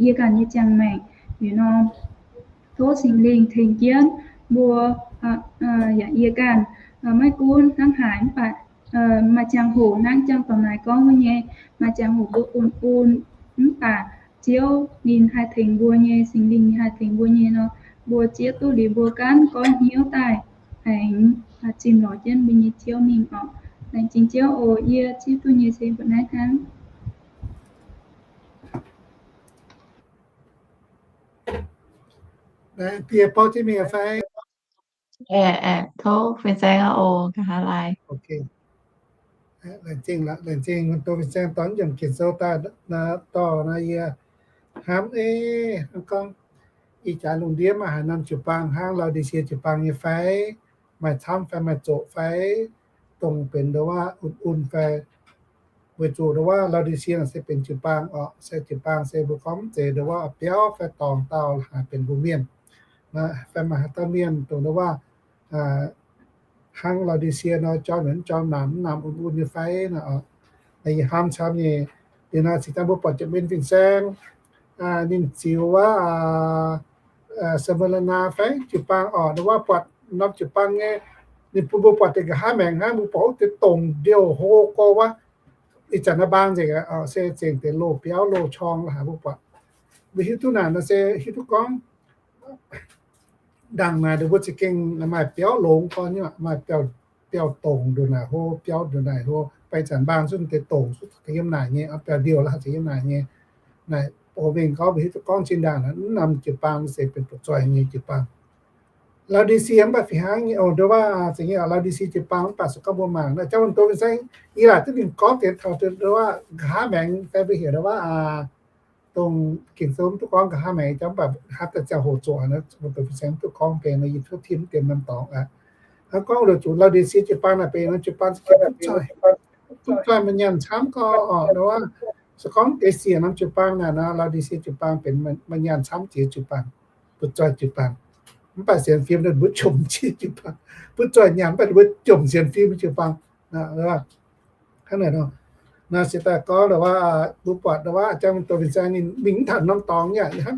yie ganh nyei ziangh maengc liuz nor. Tov Singx Lingh tengx jienv mbuo, yaac yie ganh, maiv gunv hnangv haaix mv baac maaih ziangh hoc hnangv jangx dorngx naaic gorngv wuov nyei, maaih ziangh hoc mbuo un-un, mv baac Ziouv ninh haih tengx mbuo nyei, Singx Lingh ninh haih tengx mbuo nyei nor, mbuo zieqv duqv liuz mbuo gaanv goiv hnyouv daaih, aengx zimh lorz jienv mbuo nyei Ziouv mingh oc. Laengz zingh Ziouv oc. Yie zieqv duqv nyei se mbuoqc naaiv hnangv. Naaiv, yie borqv jienv mingh fai? Aeqv, aeqv, tov fin-saeng oc, nqa'haav laai. Laengz zingh, laengz zingh, tov fin-saeng dorh yiemc Ging-Sou daaih dorh naaiv yie hnamv ei, gorngv ih jaax lungh ndiev maaih haaix norm jiu-baang hnangv Laodicea jiu-baang nyei fai? Maaih camv fai maaih zoqc fai? Dongh benx ndongc wuov un-un fai? Weic zuqc ndongc wuov Laodicea se benx jiu-baang oc, se jiu-baang se mbuo gorngv mv zeiz ndongc wuov biauv fai dorngx dauh haaix benx mbuo mienh. Fai maaih haaix dauh mienh dongh ndongc wuov hnangv Laodicea nor, jorm mienh jorm naamh, mv naamh un-un nyei fai nor. Yie hnamv camv nyei. Liuz nor cingx daaih mbuo buatc Janx-Mienh fin-saeng, ninh ziux wuov Smirna fai jiu-baang oc, ndongc wuov buatc norm jiu-baang nyei, ninh bun mbuo buatc deix nqa'haav maengc hnangv, mbuo buatc wuov deix dongc ndiouh hlo gorx wuov, ih zanc naaiv mbaang nzengc se zengc deix loz-biauv loz-qorng la'haic mbuo buatc. Mbuo hiuv duqv naaic nor se hiuv duqv gorngv ndaangc naaic ndongc mbuo za'gengh maaih biauv longx gorx nyei, maaih biauv dongc ndongc naaic hlo, biauv ndongc naaic hlo, beiv zanc mbaang zunv deix dongc zunv yiem naaic nyei, biauv ndiouh la'haic yiem naaic nyei. Naaic oc, mingh gorngv mbuo hiuv duqv gorngv zinh ndaangc naaic mv norm jiu-baang se benx butv-zoih nyei jiu-baang. Laodicea mv baac fih hnangv nyei oc, ndongc wuov za'gengh Laodicea jiu-baang mv baac se gorngv mbuo mangc naaiv jauv mbuo doz fin-saeng, yie laaic duqv ninh gorngv deix taux ndongc wuov nqa'haav maengc fai mbuo heuc ndongc wuov dongh Ging-Sou mv duqv gorngv nqa'haav maengc jauv mv baac hnangv daaih ziangh hoc zoqc naaiv mbuo doz fin-saeng mv duqv gorngv benx nor, yie tov tim mv deix norm dorngx aqv. Hnangv gorngv loz zuqc Laodicea jiu-baang naaic benx norm jiu-baang se butv-zoih, butv-zoih maaih nyaanh camv gorx oc, ndongc wuov se gorngv deix siec norm jiu-baang naaic nor, Laodicea jiu-baang benx maaih nyaanh camv jiex jiu-baang, butv-zoih jiu-baang. Mv baac sienx fim ninh mbuo jomc jiex jiu-baang, butv-zoih nyaanh mv baac ninh mbuo jomc sienx fim jiu-baang. Hnangv naaic nor, naaiv se daaih gorngv ndongc wuov mbuo buatc ndongc wuov jangx doz fin-saeng ninh mingh mv taux norm dorngx nyei aqv.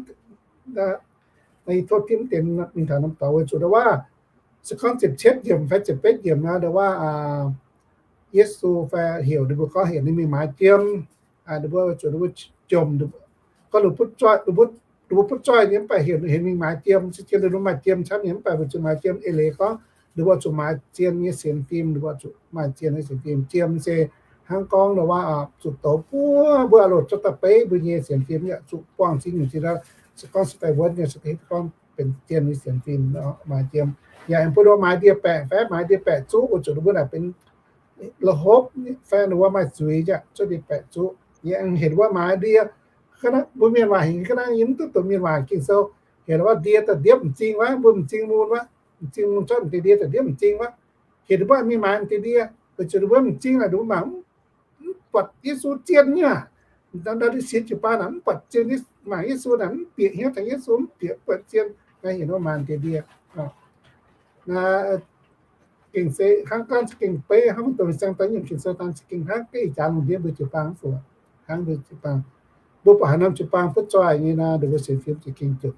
Yie tov tim mv deix mingh taux norm dorngx weic zuqc ndongc wuov se gorngv ziepc cietv yiemc fai ziepc betv yiemc nor, ndongc wuov Yesu fai heuc ninh mbuo gorngv heuc ninh mingh maaiz jiem. Ninh mbuo weic zuqc ninh mbuo jomc, gorngv ninh mbuo butv-zoih nyei mv baac heuc ninh mingh maaiz jiem, se jien ninh mbuo maaih jiem camv nyei mv baac weic zuqc maaiz jiem eix leiz gorngv ninh mbuo zuqc maaiz zien nyei sienx fim, ninh mbuo zuqc maaih zien nyei sienx fim. Jiem se hnangv gorngv ndongc wuov zuqc douz buov mbuo aqv loc, zorqv daaih beiv mbuo nyei sienx fim yaac zuqc buangh zingh nyungc zinh, se gorngv se daaih wuonv nyei, se gorngv benx zien nyei sienx fim, maaih jiem. Yaac aengx bun ninh mbuo maaiz ndie-baeqc fai maaiz ndie-baeqc zuqv weic zuqc ninh mbuo naaic benx la'hopv fai ninh mbuo maaih zuiz yaac zuqv ndie-baeqc zuqv. Yaac aengx heuc ninh mbuo maaiz ndie, mbuo mienh waac hingx ga'naaiv yie mv duqv doqc mienh waac Ging-Sou, heuc ninh mbuo ndie daaih ndiepv m'zing wuov, mbuo m'zing mun wuov, m'zing mun cuotv m'deix ndie daaih ndiepv m'zing wuov. Heuc ninh mbuo mingh maaiz m'deix ndie, weic zuqc ninh mbuo m'zing naaic ninh mbuo mangc mv buatc Yesu zien nyei aqv. Ndau ndau ndie siex jiu-baang naaic mv buatc zien, mangc Yesu naaic mv bieqc hnyouv taux Yesu, mv bieqc buatc zien, naaiv heuc ninh mbuo maaiz m'deix ndie. Naaiv gengh se hnangv gorngv za'gengh beiv hnangv mbuo doqc fin-saeng daaih nyungc Ging-Sou daaih za'gengh hnangv ga'ih jaax lungh ndiev mbuo jiu-baang fai hnangv mbuo jiu-baang. Mbuo buatc haaix norm jiu-baang butv-zoih nyei nor, ninh mbuo sienx fim za'gengh jomc.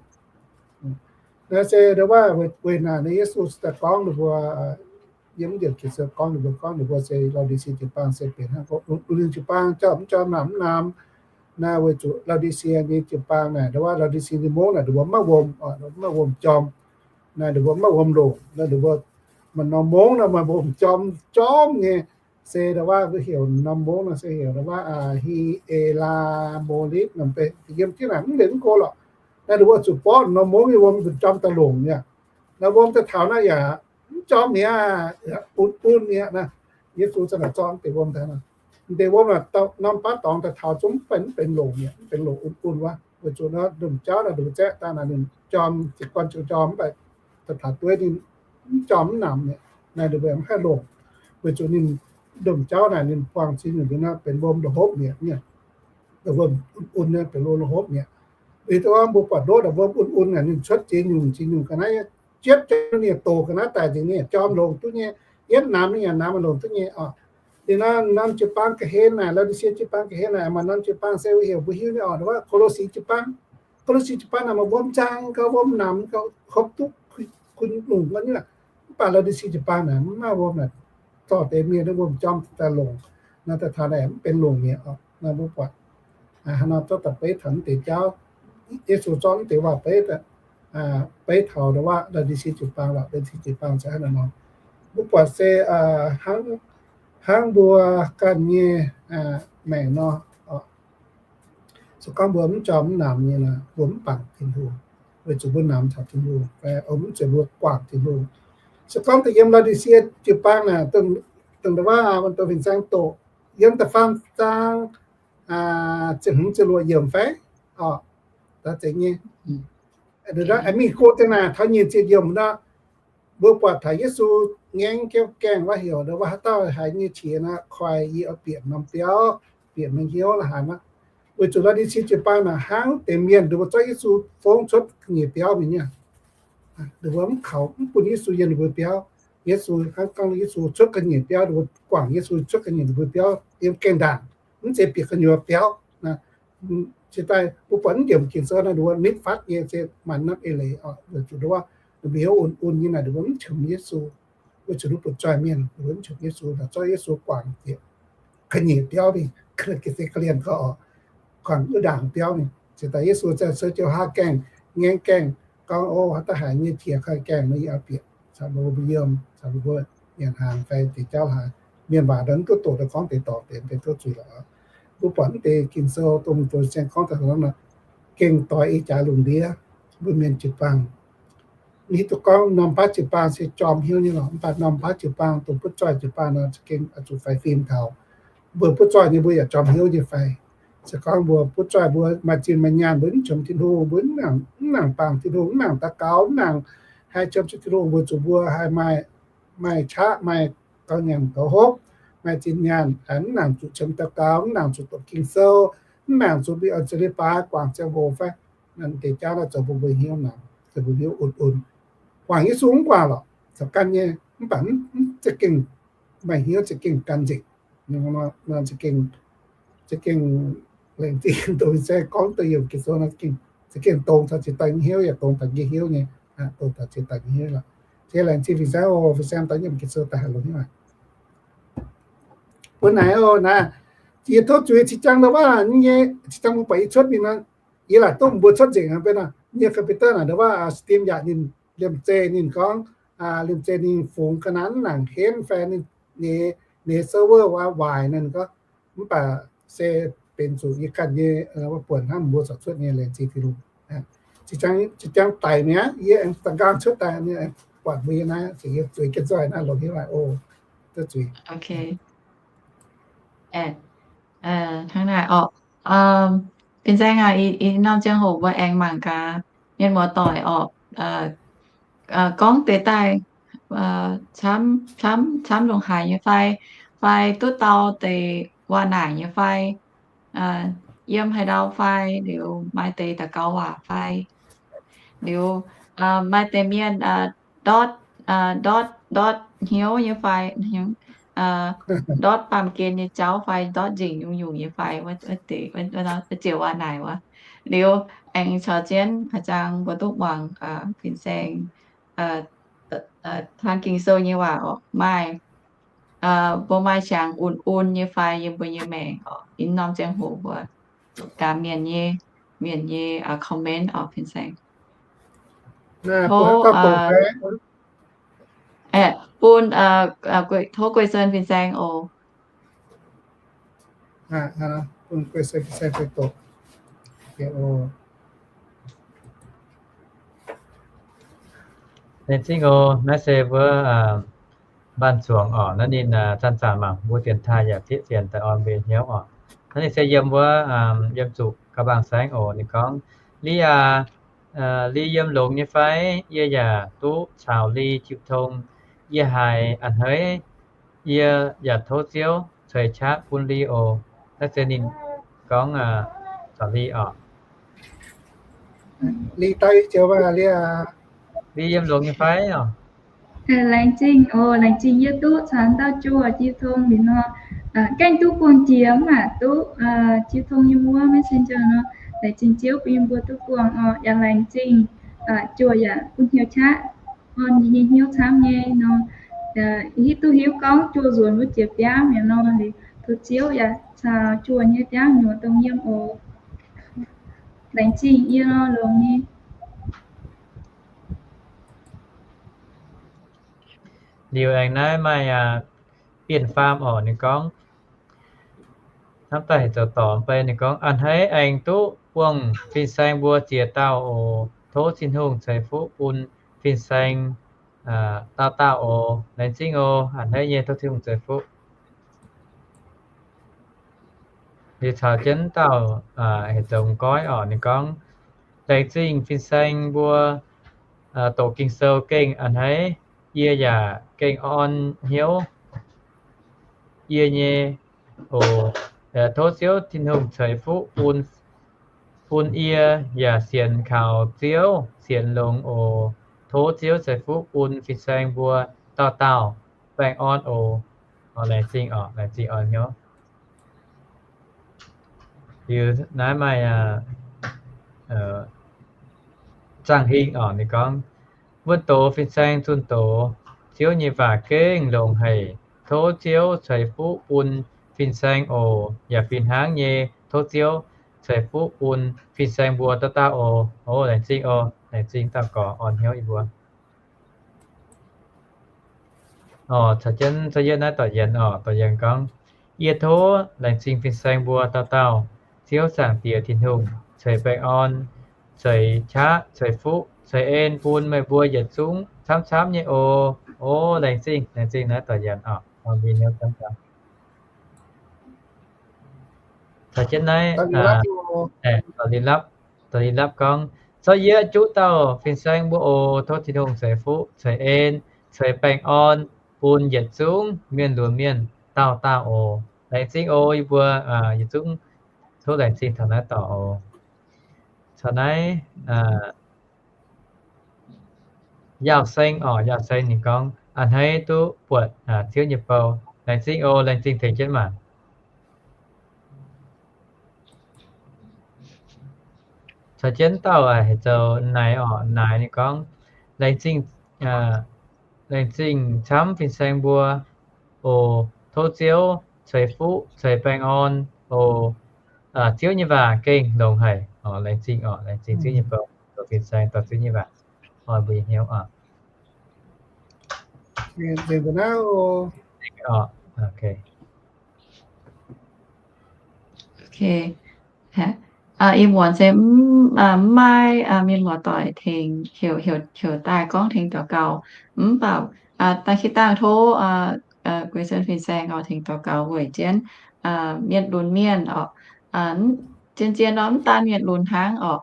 Naaiv se ndongc wuov weic naaic ninh Yesu daaih gorngv ninh mbuo, yiem mv njiec Ging-Sou gorngv ninh mbuo, gorngv ninh mbuo se Laodicea jiu-baang se benx hnangv gorngv lungh ndiev jiu-baang jauv mv jorm naamh mv naamh. Naaiv weic zuqc Laodicea nyei jiu-baang naaic, ndongc wuov Laodicea nyei mungv naaic, ninh mbuo mv maaih wuom, mv maaih wuom jorm. Naaiv ninh mbuo mv maaih wuom longc, naaiv ninh mbuo maaih norm mungv naaiv maaih wuom jorm, jorm nyei. Se ndongc wuov mbuo heuc norm mungv naaiv se heuc ndongc wuov Hi^e^laa^mo^litv, yiem jienv naaic mv nqenx mv go lorqc. Naaiv ninh mbuo zuqc borqv norm mungv nyei wuom zuqc jorm daaih longc mi'aqv. Naaiv wuom daaih taux naaiv yaac mv jorm mi'aqv, un-un mi'aqv naaiv. Yesu za'gengh zorqv deix wuom daaih, deix wuom norm baav dorngx daaih taux zungv mv benx, mv benx longc mi'aqv, mv benx longc un-un wuov. Weic zuqc nor ndongc jauv naaic ninh mbuo zaeqv daaih naaic ninh jorm, jiez gorn jorm mv baac daaih taux dueiv ninh mv jorm mv namx mi'aqv. Naaiv ninh mbuo mv haih longc, weic zuqc ninh ndongc jauv naaic ninh buangh zingh nyungc nor benx wuom la'hopv mi'aqv, wuom un-un, benx wuom la'hopv mi'aqv. Liuz dongh mbuo buatc ndoqv wuom un-un naaic ninh cuotv ziex nyungc ziex nyungc ga'naaiv, jietv jauv ninh doqc ga'naaiv daic nzengc, ninh yaac jorm longc duqv nyei. Yietv namx ninh yaac namx longc duqv nyei oc. Liuz nor norm jiu-baang ga'hlen naaic, Laodicea jiu-baang ga'hlen naaic maaih norm jiu-baang se heuc mbuo hiuv nyei oc, wuov Ko^lo^si jiu-baang. Ko^lo^si jiu-baang naaic maaih wuom njang gauh, wuom namx gauh, hopv duqv kuinx lungc wuov nyungc. Mv baac Laodicea jiu-baang naaic mv maaih wuom naaic, zorqv deix mienh wuom jorm daaih longc, naaiv daaih taux naaic mv benx longc mi'aqv oc. Naaiv mbuo buatc haaix nor zorqv daaih beiv taux mv deix jauv, Yesu zorqv mv deix waac beiv, beiv taux ndongc wuov Laodicea jiu-baang lorqc, Laodicea jiu-baang se hnangv naaiv nor. Mbuo buatc se hnangv, hnangv mbuo ganh nyei maengc nor. Se gorngv mbuo mv jorm mv namx nyei nor, mbuo mv bangc Tin-Hungh, weic zuqc mbuo namx taux Tin-Hungh, mv zeiz mbuo guangc Tin-Hungh. Se gorngv da'yiem Laodicea jiu-baang naaic, dongh nda'waav Fin-Saeng doqc, yiem da'faam zaang ziepc hmz ziepc luoqc yiemc fai? Oc, daaih zeiz nyei. Mingh go deix naaic taux nyic ziepc yiemc nor, mbuo buatc taux Yesu ngaengv jienv gaengh wuov heuc nda'waav haaix dauh haiz yie nyei qiex nor, koi yie oix bieqc norm biauv, bieqc norm hnyouv la'haaix aqv. Weic zuqc Laodicea jiu-baang naaic hnangv deix mienh nduov mbuo zorqv Yesu fongv cuotv ga'nyiec biauv mingh nyei. Nduov mbuo mv kaux mv bun Yesu yiem ninh mbuo biauv. Yesu hnangv gorngv Yesu cuotv ga'nyiec biauv, nduov mbuo guangc Yesu cuotv ga'nyiec ninh mbuo biauv yiem gaengh ndaangc, mv zeiz bieqc gu'nyuoz biauv. Cingx daaih mbuo buatc mv njiemc Ging-Sou naaiv, nduov mbuo nitv fatv nyei se maaih norm eix leiz oc, weic zuqc nduov mbuo hnyouv un-un nyei naaic, nduov mbuo mv qiemx Yesu. Weic zuqc nduov butv-zoih mienh, nduov mv qiemx Yesu, zorqv Yesu guangc ga'nyiec biauv mingh, ga'lien ga'lien ga'lien, guangc wuov ndaangc biauv mingh. Cingx daaih Yesu ziouc sou jiu haa gaengh, ngaengv gaengh, gorngv, O, haaix dauh haiz yie nyei qiex koi gaengh nor, yie oix bieqc caux mbuo yiem, caux mbuo nyanc hnaangx fai deix jauv haaix. Mienh waac mv duqv doqc, gorngv deix dorngc deix, deix tov zuiz lorqc. Mbuo buatc mv deix Ging-Sou dongh Fin-Saeng gorngv daaih nor, gengh doix ih jaax lungh ndiev mbuo mienh jiu-baang. Hiuv duqv gorngv norm baav jiu-baang se jorm hnyouv nyei lorqc, mv baac norm baav jiu-baang dongh butv-zoih jiu-baang nor, za'gengh oix zuqc faix fim taux. Mbuo butv-zoih nyei mbuo yaac jorm hnyouv nyei fai? Se gorngv mbuo butv-zoih mbuo maaih zinh maaih nyaanh, mbuo mv qiemx Tin-Hungh, mbuo mv nangc, mv nangc bangc Tin-Hungh, mv nangc daux gaux, mv nangc haih qiemx Tin-Hungh, weic zuqc mbuo haih maaih, maaih qaqv, maaih gaux nyanc gaux hopv, maaih zinh nyaanh, mv nangc zuqc qiemx daux gaux, mv nangc zuqc doqc Ging-Sou, mv nangc zuqc mingh oix zuqc leiz-baaix guangc ziangh hoc fai? Naaiv deix jauv naaiv zoux bun mbuo hnyouv nangx, zoux bun hnyouv un-un. Guangc Yesu mv guangc lorqc, zoux ganh nyei, mv baac za'gengh maaih hnyouv za'gengh gan nzengc. Za'gengh, za'gengh laengz zingh dongh se gorngv deix yiem Ging-Sou naaiv za'gengh dongz taux ziex daaih nyei hnyouv, yaac dongz taux njiec hnyouv nyei, dongz taux ziex daaih nyei hnyouv lorqc. Se laengz zingh Fin-Saeng oc, Fin-Saeng daaih yiem Ging-Sou daaih haaix longx hnyouv aqv. Mbuo naaic oc naaiv, yie tov zuiz zinh ziangx nda'waav nyei, zinh ziangx mbuo buatc yie cuotv mingh nor, yie laaic duqv mbuo cuotv nzengc aqv. Beiv nor yie computer naaic nda'waav stream yaac ninh liemh zeih ninh gorngv, liemh zeih ninh fungx ga'naaiv mv nangc henv fai ninh, ninh server waaic nor ninh gorngv, mv baac se benx zuqc yie ganh nyei buonc hnangv mbuo corc cuotv nyei, laengz zingh Tin-Hungh. Zinh ziangx daic mi'aqv, yie aengx da'nqaang cuotv daaih, buatc mbuo yie naaiv, zueiz jienv nzoih naaiv longx hnyouv haic oc. Duqv zuiz. Hnangv naaic orqc. Fin-Saeng aac, ih norm ziangh hoc mbuo aengx mangc gaax mienh muoz-doic orqc, gorngv deix daaih camv, camv, camv longc haaix nyei fai, fai duqv dau deix waac-naaic nyei fai, yiem haaix ndau fai, liuz maaih deix daux gaux waac fai, liuz maaih deix mienh ndortv, ndortv, ndortv hnyouv nyei fai, ndortv baamh gen nyei jauv fai, ndortv nzengc nyungc-nyungc nyei fai, wuov ziouc waac-naaic wuov. Liuz aengx caux jienv haaix zanc mbuo duqv muangx Fin-Saeng taan Ging-Sou nyei waac orqc, maaih, mbuo maaih siangx un-un nyei fai yiem mbuo nyei maengc orqc. Ih norm ziangh hoc mbuo gaax mienh nyei, mienh nyei comment orqc, Fin-Saeng. Tov, bun, tov guei sen Fin-Saeng oc. Laengz zingh oc. Naaiv se mbuo mbaanh zuangx orqc, naaiv ninh zanc-zanc mangc mbuo dienx taaih yaac zieqv fienx daaih orn mbuo hnyouv orqc. Naaiv ninh se yiem wuov, yiem zuqc ga'mbaang saengv oc. Ninh gorngv, Li aac, Li yiem longx nyei fai? Yie yaac duqv caux Li jiu tong. Yie haiz a'hneiv, yie yaac tov Ziouv ceix qaqv bun Li oc. Naaiv se ninh gorngv caux Li orqc. Li daaih joux, Li aac, Li yiem longx nyei fai orqc? Laengz zingh oc, laengz zingh yie duqv caux dauh juoh jiu tong liuz nor, gaengh duqv buangh jiex mv baac duqv jiu tong yiem wuov Messenger nor. Laengz zingh Ziouv bun yie mbuo duqv buangh oc. Yaac laengz zingh juoh yaac bun hnyouv qaqv, orn yie nyei hnyouv camv nyei nor. Hitv duqv hiuv gorngv juoh nzuonx wuov jiex biauv mi'aqv nor, liuz tov Ziouv yaac caux juoh nyei biauv nyuoz dongh yiem oc. Laengz zingh yie nor longx nyei. Liuz aengx naaiv maaih aqv. Mienh faam orqc, ninh gorngv, hnamv daaih heuc zoux dorc fai ninh gorngv, a'hneiv aengx duqv buangh fin-saeng mbuo ziex dauh oc. Tov Tin-Hungh ceix fuqv bun fin-saeng dauh dauh oc. Laengz zingh oc. A'hneiv nyei, tov Tin-Hungh ceix fuqv. Liuz caux jienv dauh heuc zoux m'goiv orqc, ninh gorngv, laengz zingh fin-saeng mbuo doqc Ging-Sou gengh a'hneiv, yie yaac gengh orn hnyouv yie nyei oc. Tov Ziouv Tin-Hungh ceix fuqv bun, bun yie yaac sienx kaux Ziouv sienx longx oc. Tov Ziouv ceix fuqv bun fin-saeng mbuo dauh dauh baengh orn oc. Laengz zingh orqc, laengz zingh orn hnyouv. Liuz naaiv maaih Zaangh Hingh orqc, ninh gorngv, wuov doz fin-saeng zunh doz, Ziouv nyei waac gengh longx haic. Tov Ziouv ceix fuqv bun fin-saeng oc. Yaac fih hnangv nyei, tov Ziouv ceix fuqv bun fin-saeng mbuo dauh dauh oc. Oc, laengz zingh oc. Laengz zingh dauh gorx orn hnyouv yie mbuo. Orqc, caux jienv, caux jienv naaiv doic yienx orqc, doic yienx gorngv, yie tov laengz zingh fin-saeng mbuo dauh dauh, Ziouv Zaangc Diex Tin-Hungh ceix baengh orn, ceix qaqv, ceix fuqv, ceix en bun meih mbuo yietc zungv camv-camv nyei oc. Oc, laengz zingh, laengz zingh naaiv doic yienx orqc, orn mbuo hnyouv camv-camv. Caux jienv naaiv doic lipv, doic lipv gorngv, zorqv yie juqv dauh fin-saeng mbuo oc. Tov Tin-Hungh ceix fuqv, ceix en, ceix baengh orn bun yietc zungv mienh lunx mienh dauh dauh oc. Laengz zingh oc yie mbuo yietc zungv. Tov laengz zingh taux naaiv dorc oc. Caux naaiv Yaauh Seng orqc, Yaauh Seng ninh gorngv, a'hneiv duqv buatc Ziouv nyei bou. Laengz zingh oc, laengz zingh tengx jienv maah. Caux jienv dauh heuc zoux Naaic orqc, Naaic ninh gorngv, laengz zingh, laengz zingh camv fin-saeng mbuo oc. Tov Ziouv ceix fuqv ceix baengh orn oc. Ziouv nyei waac gengh longx haic. Laengz zingh orqc, laengz zingh Ziouv nyei bou, zoux fin-saeng dorh Ziouv nyei waac orn mbuo nyei hnyouv oc. Ih muonz se mv maaih mienh muoz-doic tengx heuc daaih gorngv tengx daux gaux. Mv baac da'kitv dangh tov Guei Sen fin-saeng oc tengx daux gaux weic jienv mienh lunx mienh oc. Zien-zien nor mv daan mienh lunx hnangv orqc,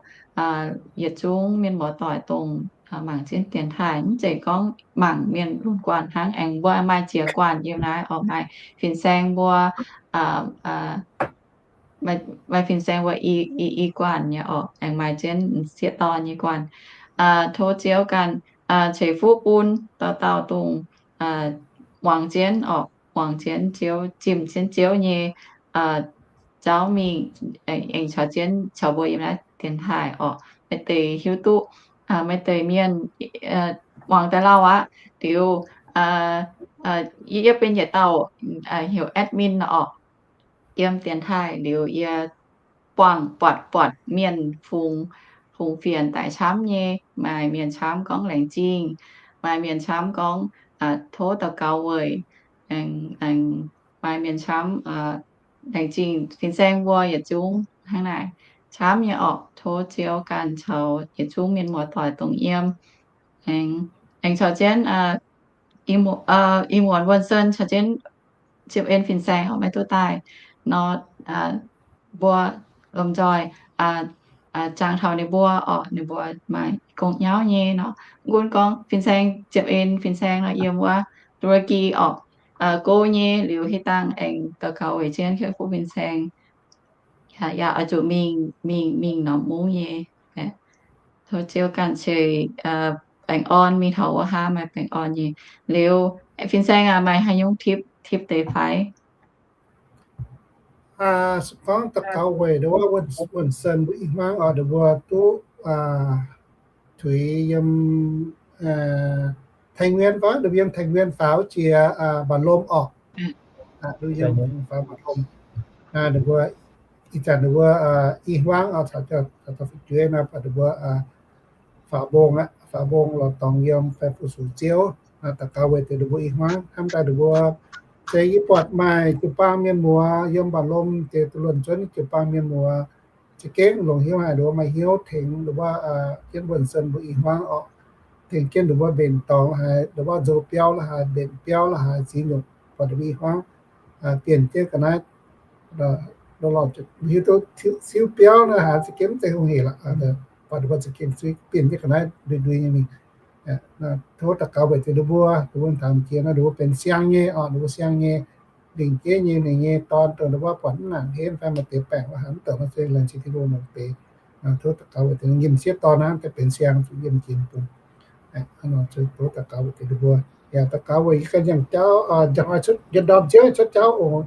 yietc zungv mienh muoz-doic dongh mangc jienv dienx taaih, mv zeiz gorngv mangc mienh lunx guanh hnangv, aengx mbuo maaih ziex guanh yiem naaiv orqc, maaih fin-saeng mbuo, maaih fin-saeng mbuo i guanh nyei orqc, aengx maaih jienv m'sieqv dorn nyei guanh. Tov Ziouv ganh ceix fuqv bun dauh dauh dongh muangx jienv orqc, muangx jienv Ziouv, zimh jienv Ziouv nyei zauv mingh, aengx caux jienv caux mbuo yiem naaiv dienx taaih orqc, maaih deix hiuv duqv, maaih deix mienh muangx daaih lauh aqv. Liuz yie, yie benx yietc dauh heuc admin orqc, yiem dienx taaih liuz yie buangh buatc buatc mienh fungx, fungx fienx daaih camv nyei, maaih mienh camv gorngv laengz zingh, maaih mienh camv gorngv tov daux gaux weic, maaih mienh camv laengz zingh fin-saeng mbuo yietc zungv hnangv naaic. Camv nyei orqc, tov Ziouv ganh caux yietc zungv mienh muoz-doic dongh yiem, aengx caux jienv ih muonz wuonh sen caux jienv ziepc en fin-saeng orqc maiv duqv daaih nor, mbuo lomh nzoih jangx taux ninh mbuo orqc, ninh mbuo maaih gong nyauv nyei nor. Gunv gorngv fin-saeng ziepc en fin-saeng nor yiem wuov Turkey orqc, go nyei liuz hitv dangh aengx daux gaux weic jienv hiuv fuqv fin-saeng. Yaac oix zuqc mingh, mingh, mingh norm mungv nyei. Tov Ziouv ganh ceix baengh orn mingh taux wuov haav maaih baengh orn nyei. Liuz fin-saeng aac, maaih haaix nyungc tipv, tipv deix fai? Se gorngv daux gaux weic wuov wuonh sen mbuo i hmuangv oc, ninh mbuo duqv tuix yiem Taiwan fai, ninh mbuo yiem Taiwan faaux jiex mbac lom orqc. Ninh mbuo ih zanc ninh mbuo i hmuangv oc, caux fu'jueiv nor, ninh mbuo faaux mbong aqv, faaux mbong lorz dorngx yiem fai fu-sux Ziouv, daux gaux weic deix ninh mbuo i hmuangv hnamv daaih ninh mbuo Zeiz yie buatc maaih jiu-baang mienh muoz yiem mba'lom deix duqv luonc zuonv jiu-baang mienh muoz za'gengh longc hnyouv haic, nduov maaih hnyouv tengx nduov jienv wuonh sen mbuo i hmuangv orqc, tengx jienv nduov mbenc dorngx la'haaix, nduov nzoux biauv la'haaix, mbenc biauv la'haaix, ziex nyungc buatc nduov i hmuangv bienh jienv ga'naaiv, hiuv duqv siuv biauv naaiv haaix za'gengh mv zeiz hungh hec lorqc, buatc nduov za'gengh bienh jienv ga'naaiv ndui ndui nyei mingh. Tov daux gaux weic zuqc nduov mbuo, nduov mbuo taux jiex naaiv nduov mbuo benx siang nyei orqc, nduov mbuo siang nyei, lingc jeiv nyei, ninh nyei dorn dongh nduov mbuo buatc mv nangc henv fai maaih deix baengc la'haaix mv douc nor se laengz zingh Tin-Hungh nor deix. Tov daux gaux weic zuqc ninh nyei m'sieqv dorn naaiv daaih benx siang zuqc yiem jiex bun. Tov daux gaux weic zuqc nduov mbuo, yaac daux gaux weic yie ganh njang jauv, njang hnoi cuotv, njang ndorm ziouv cuotv jauv oc.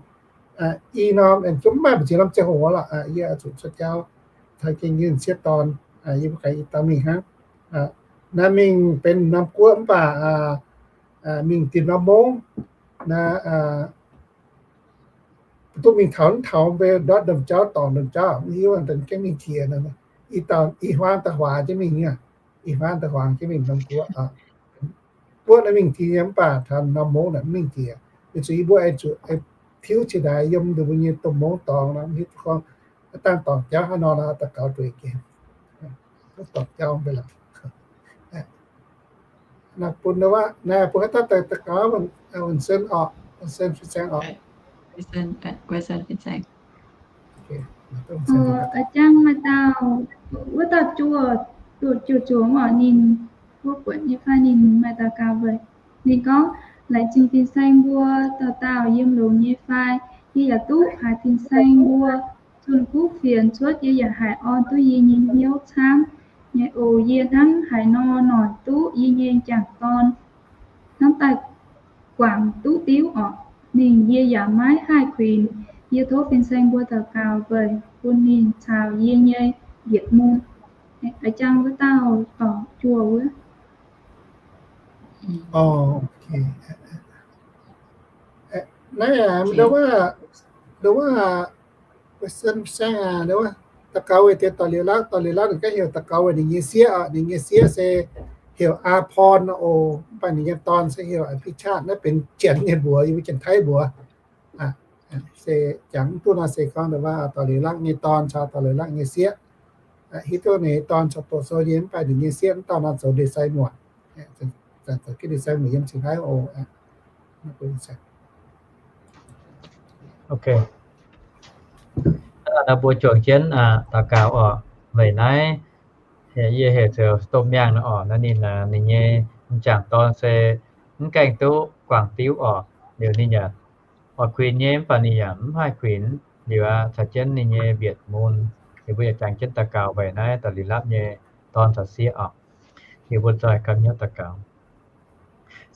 I norm aengx zungv mv maaih mbu'ziex norm ziangh hoc lorqc, yie oix zuqc cuotv jauv caux jienv nyei m'sieqv dorn, yie mbuo ganh i dauh mingh hnangv. Naaiv mingh benx norm guoqv mv baac mingh dinh norm mungv naaiv, duqv mingh taux mv taux mbe ndortv ndorm jauv dorngc ndorm jauv mv hiuv, gengh mingh jiex, i dauh i hmuangv daaih huaax jienv mingh, i hmuangv daaih huaax jienv mingh norm guoqv. Guoqv naaiv mingh jiex nyei mv baac taux norm mungv naaic mv mingh jiex. Weic zuqc yie mbuo oix zuqc tiuv qiex ndaix yiem nduov mbuo nyei domh mungv dorngx nor, mv hiuv duqv gorngv dangh dorngc jauv haaix nor nor daux gaux duqv geh, dorngc jauv mbe lorqc. Naaiv bun, naaiv bun haaix dauh daux gaux, Wuonh Sen orqc, Wuonh Sen fin-saeng orqc. A'jang maaih dauh, wuov dauh juoz, juoz zuangx orqc, ninh wuov buonc nyei fai ninh maaih daux gaux weic. Ninh gorngv, laengz zingh fin-saeng mbuo dauh dauh yiem longx nyei fai, yie yaac duqv haiz fin-saeng mbuo zunh kuv fienx cuotv, yie yaac haiz orn duqv yie nyei hnyouv camv nyei oc. Yie hnamv haaix nor noic duqv yie nyei m'jangc dorn hnamv daaih guangc duqv diuv orqc. Ninh yie yaac maiv haih kuinx. Yie tov fin-saeng mbuo daux gaux weic bun ninh caux yie nyei mbietc mun. A'jang wuov dauh dorngc juoz wuov. Naaiv, nduov wuov, daux gaux weic deix dorh liuz lauv, dorh liuz lauv ninh ganh heuc daux gaux weic ninh nyei sieqv oc. Ninh nyei sieqv se heuc Aa Porn oc. Mv baac ninh nyei dorn se heuc Aa Pi Qaqv. Naaiv benx Janx nyei mbuox, yie mbuo Janx-Taiv mbuox. Se jangx mv duqv nor se gorngv nduov wuov dorh liuz lauv nyei dorn caux dorh liuz lauv nyei sieqv. Hiuv duqv ninh dorn corc doqc sou nyei, mv baac ninh nyei sieqv mv dauh nor zoux ndie-sai muotc. Zanc zoux ndie-sai muotc yiem Cing-Haiv oc. Ok. Nor mbuo juangc jienv daux gaux oc. Weic naaiv yie heuc zoux Domh Miangh nor oc. Naaiv ninh, ninh nyei m'jangc dorn se mv gaengh duqv guangc diuv oc. Liuz ninh yaac oix kuinx nyei, mv baac ninh yaac mv haih kuinx. Liuz aqv, caux jienv ninh nyei mbietc mun, liuz mbuo yaac jangx jienv daux gaux weic naaiv dorh liuz lauv nyei dorn caux sieqv oc. Liuz mbuo ziouc ganh hnyouv daux gaux.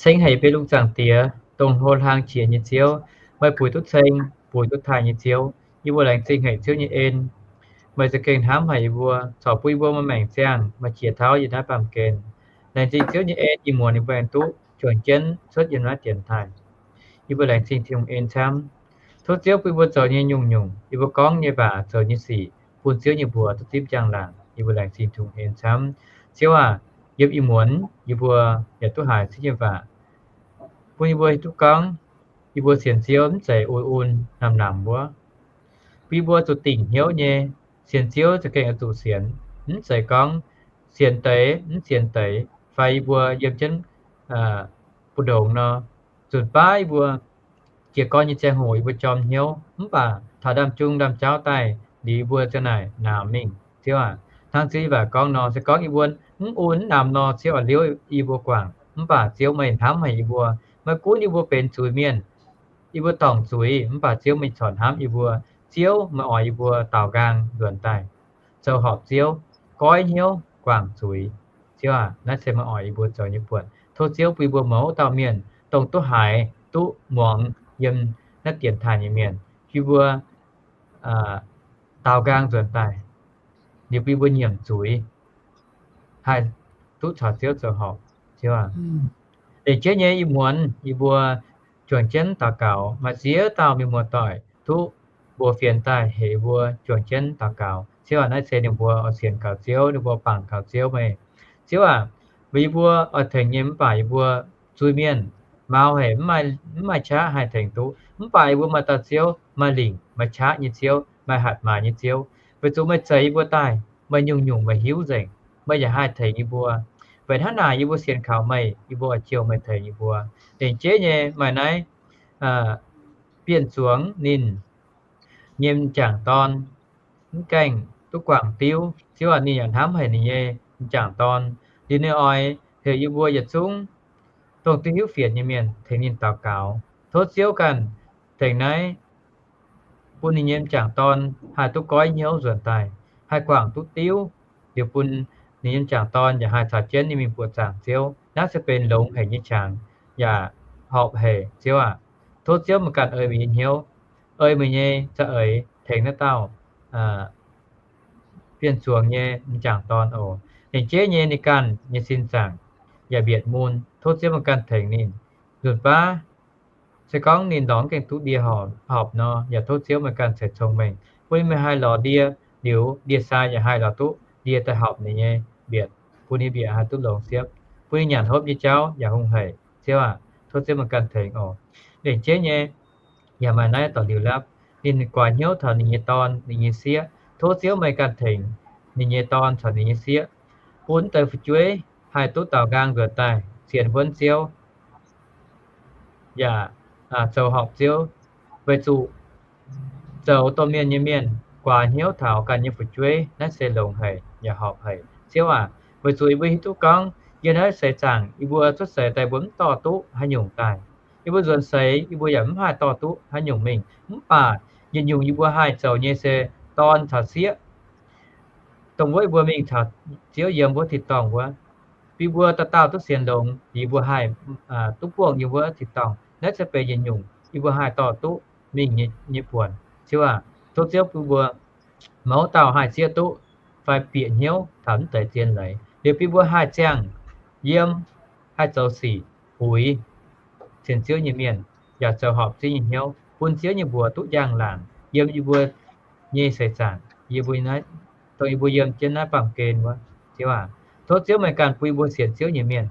Ceng haic yie benx lungh zaangc Diex, dongh hlo hlang qiex nyei Ziouv, meih buix duqv ceng, buix duqv taaih nyei Ziouv. Yie mbuo laengz zingh haic Ziouv nyei en. Meih za'gengh hnamv haic yie mbuo, corc bun yie mbuo maaih maengc ziangh, maaih qiex tauv yiem naaiv baamh gen. Laengz zingh Ziouv nyei en, ih muonz yie mbuo aengx duqv juangc jienv cuotv yiem naaiv dienx taaih. Yie mbuo laengz zingh Tin-Hungh en camv. Tov Ziouv bun yie mbuo zoux nyei nyungc-nyungc, yie mbuo gorngv nyei waac, zoux nyei sic, bun Ziouv nyei mbuox duqv zipv njang-laangc. Yie mbuo laengz zingh Tin-Hungh en camv. Ziouv aac, yiem ih muonz yie mbuo yaac duqv haiz Ziouv nyei waac, bun yie mbuo hiuv duqv gorngv yie mbuo sienx Ziouv mv zeiz un-un namx-namx wuov. Bun yie mbuo zuqc dingc hnyouv nyei. Sienx Ziouv za'gengh oix zuqc sienx, mv zeiz gorngv sienx deix mv sienx deix, fai yie mbuo yiem jienv mbu'ndongx nor, nzunc baav yie mbuo jiez gorn nyei ziangh hoc yie mbuo jorm hnyouv, mv baac taux ndaamv-jung ndaamv-jauv daaih liuz yie mbuo ziang naaic namx mingh. Ziouv aac, hnangv Ziouv nyei waac gorngv nor, se gorngv yie mbuo mv un mv namx nor, Ziouv oix liouv yie mbuo guangc. Mv baac Ziouv meih hnamv haic yie mbuo, meih gunv yie mbuo benx zuiz-mienh. Yie mbuo dorngc zuiz, mv baac Ziouv meih corc hnamv yie mbuo. Ziouv meih oix yie mbuo daaux nqaang nzuonx daaih zoux horpc Ziouv, goiv hnyouv guangc zuiz. Ziouv aac, naaiv se meih oix yie mbuo zoux nyei buonc. Tov Ziouv bun yie mbuo mouz dauh mienh dongh duqv haiz duqv muangx yiem naaiv dienx taaih nyei mienh, bun yie mbuo daaux nqaang nzuonx daaih, liuz bun yie mbuo nyiemc zuiz, haih duqv caux Ziouv zoux horpc. Ziouv aac, deix jienv nyei ih muonz yie mbuo juangc jienv daux gaux, maaih ziex dauh mienh muoz-doic duqv mbuox fienx daaih heuc yie mbuo juangc jienv daux gaux. Ziouv aac, naaiv se ninh mbuo oix sienx kaux Ziouv, ninh mbuo bangc kaux Ziouv meih. Ziouv aac, weic yie mbuo oix tengx nyei mv baac yie mbuo zuiz-mienh Mau haic, mv maaih qaqv haih tengx duqv. Mv baac yie mbuo maaih dauh Ziouv, maaih lingc maaih qaqv nyei Ziouv, maaih hatc maaz nyei Ziouv, weic zuqc meih zeix yie mbuo daaih, meih nyungc-nyungc meih hiuv nzengc, meih yaac haih tengx yie mbuo. Weic hnangv naaic yie mbuo sienx kaux meih, yie mbuo oix jouh meih tengx yie mbuo. Lengc jeiv nyei maaih naaiv bienh zuangx ninh nyei m'jangc dorn mv gaengh duqv guangc diuv. Ziouv aac, ninh yaac hnamv haic ninh nyei m'jangc dorn. Liuz ninh oix heuc yie mbuo yietc zungv dongh duqv hiuv fienx nyei mienh tengx ninh daux gaux. Tov Ziouv ganh tengx naaiv bun ninh nyei m'jangc dorn haih duqv goiv hnyouv nzuonx daaih, haih guangc duqv diuv, liuz bun ninh nyei m'jangc dorn yaac haih caux jienv ninh mingh buoqc zaangc Ziouv. Naaiv se benx longx haic nyei qangx, yaac horpc haic, Ziouv aac. Tov Ziouv meih ganh ei meih nyei hnyouv, ei meih nyei za'eix tengx naaiv dauh bienh zuangx nyei m'jangc dorn oc. Lengc jeiv nyei ninh ganh nyei sin zaangc yaac mbietc mun. Tov Ziouv meih ganh tengx ninh. Nzunc baav se gorngv ninh lorz mv gaengh duqv ndie horpc nor, yaac tov Ziouv meih ganh ceix cong-mengh, bun ninh mingh haih lorz ndie, liuz ndie-sai yaac haih lorz duqv ndie daaih horpc ninh nyei mbietc, bun ninh mbietc haih duqv longx siepv, bun ninh nyanc hopv nyei jauv yaac hungh haic. Ziouv aac, tov Ziouv meih ganh tengx oc. Lengc jeiv nyei yaac maaih naaiv dorh liuz lapv, ninh guaax hnyouv taux ninh nyei dorn, ninh nyei sieqv. Tov Ziouv meih ganh tengx ninh nyei dorn caux ninh nyei sieqv, bun deix fu'jueiv haih duqv daaux nqaang nzuonx daaih sienx huonv Ziouv, yaac zoux horpc Ziouv. Weic zuqc zoux domh mienh nyei mienh guaax hnyouv taux ganh nyei fu'jueiv, naaiv se longx haic yaac horpc haic. Ziouv aac, weic zuqc yie mbuo hiuv duqv gorngv yiem naaiv seix zaangc yie mbuo cuotv seix daaih mbuo mv dorh duqv haaix nyungc daaih. Yie mbuo nzuonx seix yie mbuo yaac mv haih dorh duqv haaix nyungc mingh. Mv baac yietc nyungc yie mbuo haih zoux nyei se dorn caux sieqv, dongh wuov yie mbuo mingh caux Ziouv yiem wuov tin-dorngh wuov, bun yie mbuo dauh dauh duqv sienx longx, yie mbuo haih duqv buangh yiem wuov tin-dorngh. Naaiv se benx yietc nyungc yie mbuo haih dorh duqv mingh nyei buonc. Ziouv aac, tov Ziouv bun mbuo mouz dauh haih zieqv duqv fai bieqc hnyouv taux mv deix zien leiz, liuz bun mbuo haih ziangh yiem, haih zoux sic puix sienx Ziouv nyei mienh, yaac zoux horpc Ziouv nyei hnyouv, bun Ziouv nyei mbuox duqv njang-laangc yiem yie mbuo nyei seix zaangc, yie mbuo, dongh yie mbuo yiem jienv naaiv baamh gen wuov. Ziouv aac, tov Ziouv meih ganh bun yie mbuo sienx Ziouv nyei mienh,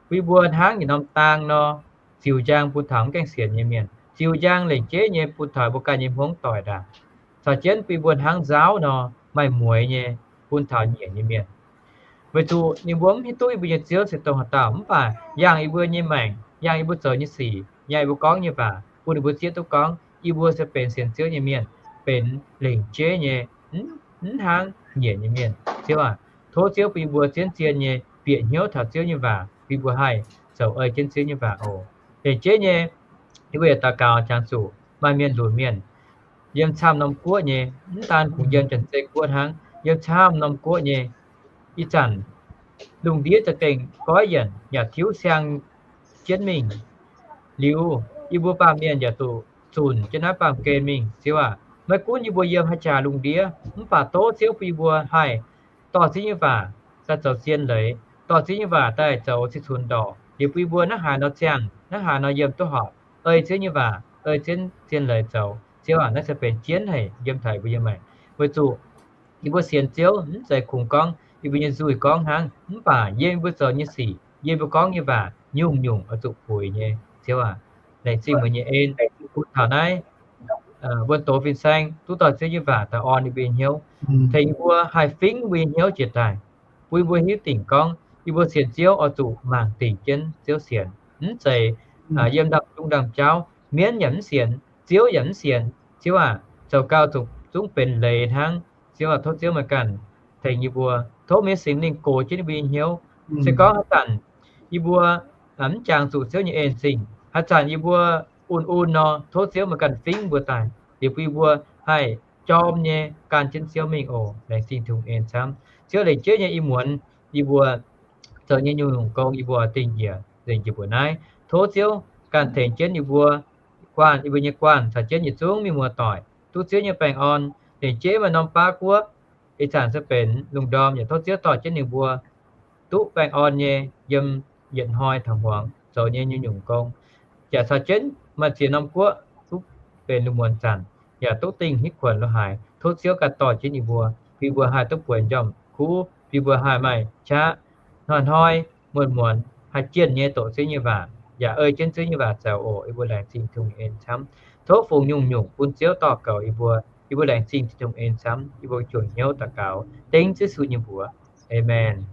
bun yie mbuo hnangv yietc norm dang nor, ziux njang bun taux mv gaengh sienx nyei mienh, ziux njang lengc jeiv nyei bun taux mbuo ganh nyei hmuangv doic ndaangc, caux jienv bun yie mbuo hnangv nzauv nor, maaih mueiz nyei bun taux nyiec nyei mienh. Weic zuqc ninh mbuo mv hiuv duqv yie mbuo nyei Ziouv se dongh haaix dauh, mv baac yangh yie mbuo nyei maengc, yangh yie mbuo zoux nyei sic, yangh yie mbuo gorngv nyei waac, bun ninh mbuo zieqv duqv gorngv yie mbuo se benx sienx Ziouv nyei mienh, benx lengc jeiv nyei, mv hnangv nyiec nyei mienh. Ziouv aac, tov Ziouv bun yie mbuo zien-zien nyei bieqc hnyouv taux Ziouv nyei waac, bun yie mbuo haih zoux ei jienv Ziouv nyei waac oc. Lengc jeiv nyei, yie mbuo yietc daux gaux jangx zuqc maaih mienh lunx mienh yiem camv norm guoqv nyei, mv daan kungx yiem Janx-Zei Guoqv hnangv, yiem camv norm guoqv nyei, ih zanc lungh ndiev za'gengh goiv yienc yaac tiuv siang jienv mingh. Liuz yie mbuo baamh mienh yaac zuqc zunc jienv naaiv baamh gen mingh. Ziouv aac, maiv gunv yie mbuo yiem haaix jaax lungh ndiev, mv baac tov Ziouv bun yie mbuo haih dorh Ziouv nyei waac daaih zoux zien leiz, dorh Ziouv nyei waac daaih zoux cih cunx ndorqc, liuz bun yie mbuo hnangv haaix nor ziangh, hnangv haaix nor yiem duqv horpc, ei Ziouv nyei waac, ei zien, zien leiz zoux. Ziouv aac, naaiv se benx jienv haic yiem taux yie mbuo nyei maengc. Weic zuqc yie mbuo sienx Ziouv mv zeiz kungx gorngv yie mbuo nyei nzuih gorngv hnangv, mv baac yiem yie mbuo zoux nyei sic, yiem yie mbuo gorngv nyei waac nyungc-nyungc oix zuqc puix nyei. Ziouv aac, laengz zingh meih nyei en, bun taux naaiv wuonh doz fin-saeng duqv dorh Ziouv nyei waac daaih orn yie mbuo nyei hnyouv, tengx yie mbuo haih fingx mbuo nyei hnyouv jiex daaih, bun yie mbuo hiuv dingc gorngv yie mbuo sienx Ziouv oix zuqc mangc dingc jienv Ziouv sienx, mv zeiz yiem ndaamv-zungv ndaamv-jauv, mienv yaac mv sienx, Ziouv yaac mv sienx. Ziouv aac, zoux gau zuqc zungv benx leiz hnangv. Ziouv aac, tov Ziouv meih ganh tengx yie mbuo. Tov meih nyei Singx Lingh gox jienv yie mbuo nyei hnyouv. Se gorngv haaix zanc yie mbuo mv jangx zuqc Ziouv nyei en-zingh, haaix zanc yie mbuo un-un nor, tov Ziouv meih ganh fingx mbuo daaih, liuz bun yie mbuo haih jorm nyei gan jienv Ziouv mingh oc. Laengz zingh Tin-Hungh en camv. Ziouv, lengc jeiv nyei ih muonz yie mbuo zoux nyei nyungc-nyungc gong yie mbuo dingh njiec nzengc njiec mbuoqc naaiv. Tov Ziouv ganh tengx jienv yie mbuo guanh, yie mbuo nyei guanh caux jienv yietc zungv mienh muoz-doic duqv Ziouv nyei baengh orn. Lengc jeiv maaih norm baav guoqv, ih zanc se benx lungh ndorm, yaac tov Ziouv dorh jienv ninh mbuo duqv baengh orn nyei yiem yietc hnoi taux hmuangx zoux nyei nyungc-nyungc gong, yaac caux jienv maaih ziex norm guoqv duqv benx lungh muonz zanc, yaac duqv dingh hitv kuonx lo haaix. Tov Ziouv ganh dorh jienv yie mbuo, bun yie mbuo haih duqv bueix njormh kuv, bun yie mbuo haih maaih qaqv hnoi-hnoi muonz-muonz haih jienh nyei doqc Ziouv nyei waac. yaac ei jienv Ziouv nyei waac zoux oc. Yie mbuo laengz zingh Tin-Hungh en camv. Tov fungx nyungc-nyungc bun Ziouv dorh goux yie mbuo. Yie mbuo laengz zingh Tin-Hungh en camv. Yie mbuo juangc hnyouv daux gaux dengv Yesu nyei mbuox. Aamen.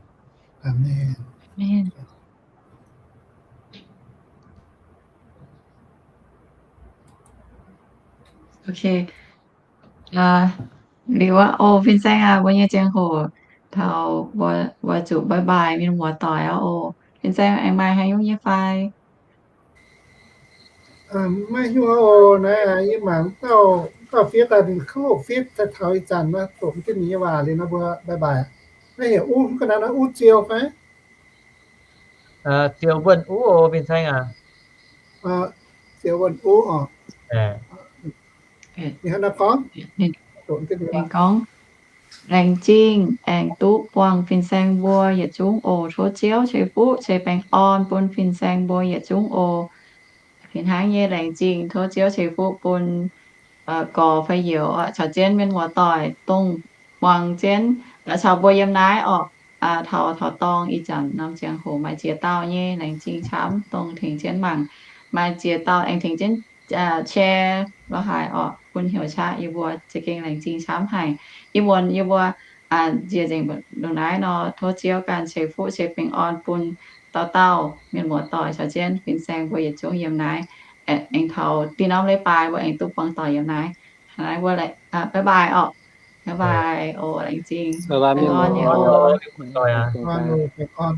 Liuz aqv oc, fin-saeng aac, mbuo nyei ziangh hoc taux mbuo zuqc bye bye mienh muoz-doic aqv oc. Fin-saeng aengx maaih haaix nyungc nyei fai? Maiv hiuv oc. Naaiv yie mangc dauh, dauh fiev daaih ninh kouv fiev daaih taux ih zanc nor, doqc jienv ninh nyei waac liuz nor mbuo bye bye. Naaiv heuc uv, ga'naaiv naaiv uv Ziou fai? Ziou Wuonh Uv oc, fin-saeng aac. Ziou Wuonh Uv oc. Ninh gorngv, laengz zingh aengx duqv buangh fin-saeng mbuo yietc zungv oc. Tov Ziouv ceix fuqv ceix baengh orn bun fin-saeng mbuo yietc zungv oc. Fih hnangv nyei laengz zingh tov Ziouv ceix fuqv bun gorx fai youz caux jienv mienh muoz-doic dongh muangx jienv caux mbuo yiem naaiv orqc. Taux taux dorngh ih zanc norm ziangh hoc maaih ziex dauh nyei laengz zingh camv dongh tengx jienv mangc. Maaih ziex dauh aengx tengx jienv share lorz haic orqc, bun heuc qaqv yie mbuo za'gengh laengz zingh camv haic. Ih muonz yie mbuo nziex nzengc ndongc naaiv nor, tov Ziouv ganh ceix fuqv ceix baengh orn bun dauh dauh mienh muoz-doic caux jienv fin-saeng mbuo yietc zungv yiem naaiv. Aengx taux dinh norm leiz-baaix mbuo aengx duqv buangh doic yiem naaiv. Naaiv mbuo bye bye orqc. Bye bye oc, laengz zingh. Baengh orn nyei oc.